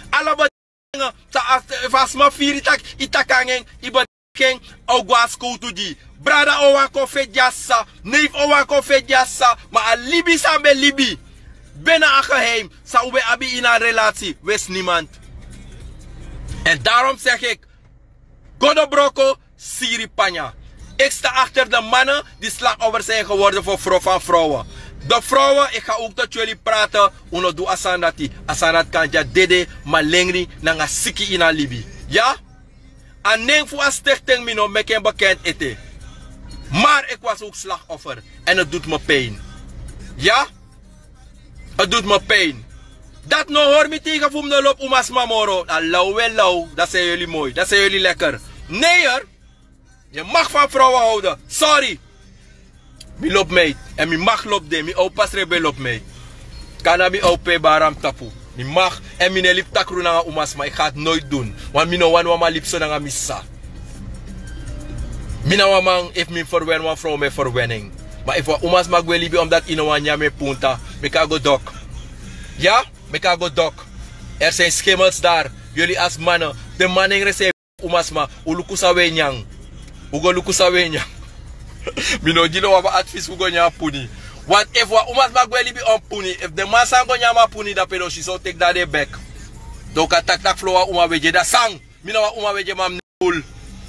Ala bedingi san a- efu a sma firi tak' yu taki nanga en, yu bedingi en, a o go na skowtu gi yu. Brada o wani kon feti gi a sisa, neef o wani kon feti gi a sisa, ma a libi san a ben libi, Bina a geheim san un ben abi ini a relasi wis nimand. En darom segi ik, godo broko siri panya. Ik sta achter de mannen die slachtoffer zijn geworden voor vrouw van vrouwen. De vrouwen, ik ga ook tot jullie praten. Uno du asandati asandati kan dia dede, malengri nanga siki in a libi. Ja. A nen fu a stichting mi no meki en bekend ete. Maar ik was ook slachtoffer en het doet me pijn. Ja. Het doet me pijn. Dat no hori mi tegen fu mi no lobi umasma moro. Dan law we law, dan zijn jullie mooi, dan zijn jullie lekker. Nee hoor. Je mag van vrouwen houden, sorry. Mi lobi meid en mi mag lobi den mi opa srebi e lobi meid. Kan na mi opa e baram tapu. Mi mag en mi no e libi takru nanga umasma ik ga het noit dun. Want mi no wani wan man libi so nanga mi sisa. Mi na wan man efu mi ferwen wan frow mi e ferwen en. Ma efu wan umasma gwe libi omdat yu no wani nyan mi e punta, mi kan go dok. Ya, mi kan go dok. Er zijn schimmels daar. Yuli asi mannen, de manengre se. Umasma, un luku san un e nyan. Un go luku san un e nyan. Mi no gi no wan man advis fu go nyan a puni. Want efu wan umasma gwe libi on puni, efu den man san go nyan mi a puni dan pe den o si san un teki dan den bek. Dan un kan taki tak' flo wan uma wegi dan san? Mi na wan uma wegi man mi ne bul.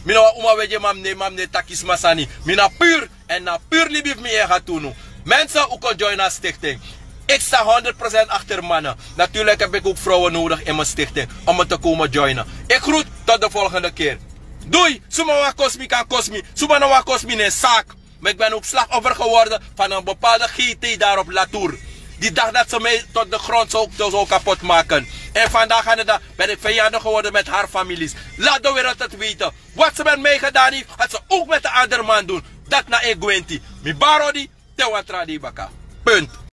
Mi na wan uma wegi man mi ne man mi ne taki sma sani. Mi na pur. En na pur libi fu mi e hati unu. Mensen, un kon join a stichting. Ik sta honderd procent achter mannen. Natuurlijk heb ik ook vrouwen nodig in mijn stichting om me te komen joinen. Ik groet tot de volgende keer. Doei. Suma wan kosi mi kan kosi mi, suma no wan kosi mi no en saki. Maar ik ben ook slachtoffer geworden van een bepaalde gt daar op latour. Die dacht dat ze mij tot de grond zou kapot maken. En vandaag aan de dag ben ik vijandig geworden met haar families. Laat de wereld het weten. Wat ze met mij gedaan heeft had ze ook met de andere man doen. Dat na en gwenti. Mi baro di te wan tra dei baka. Punt.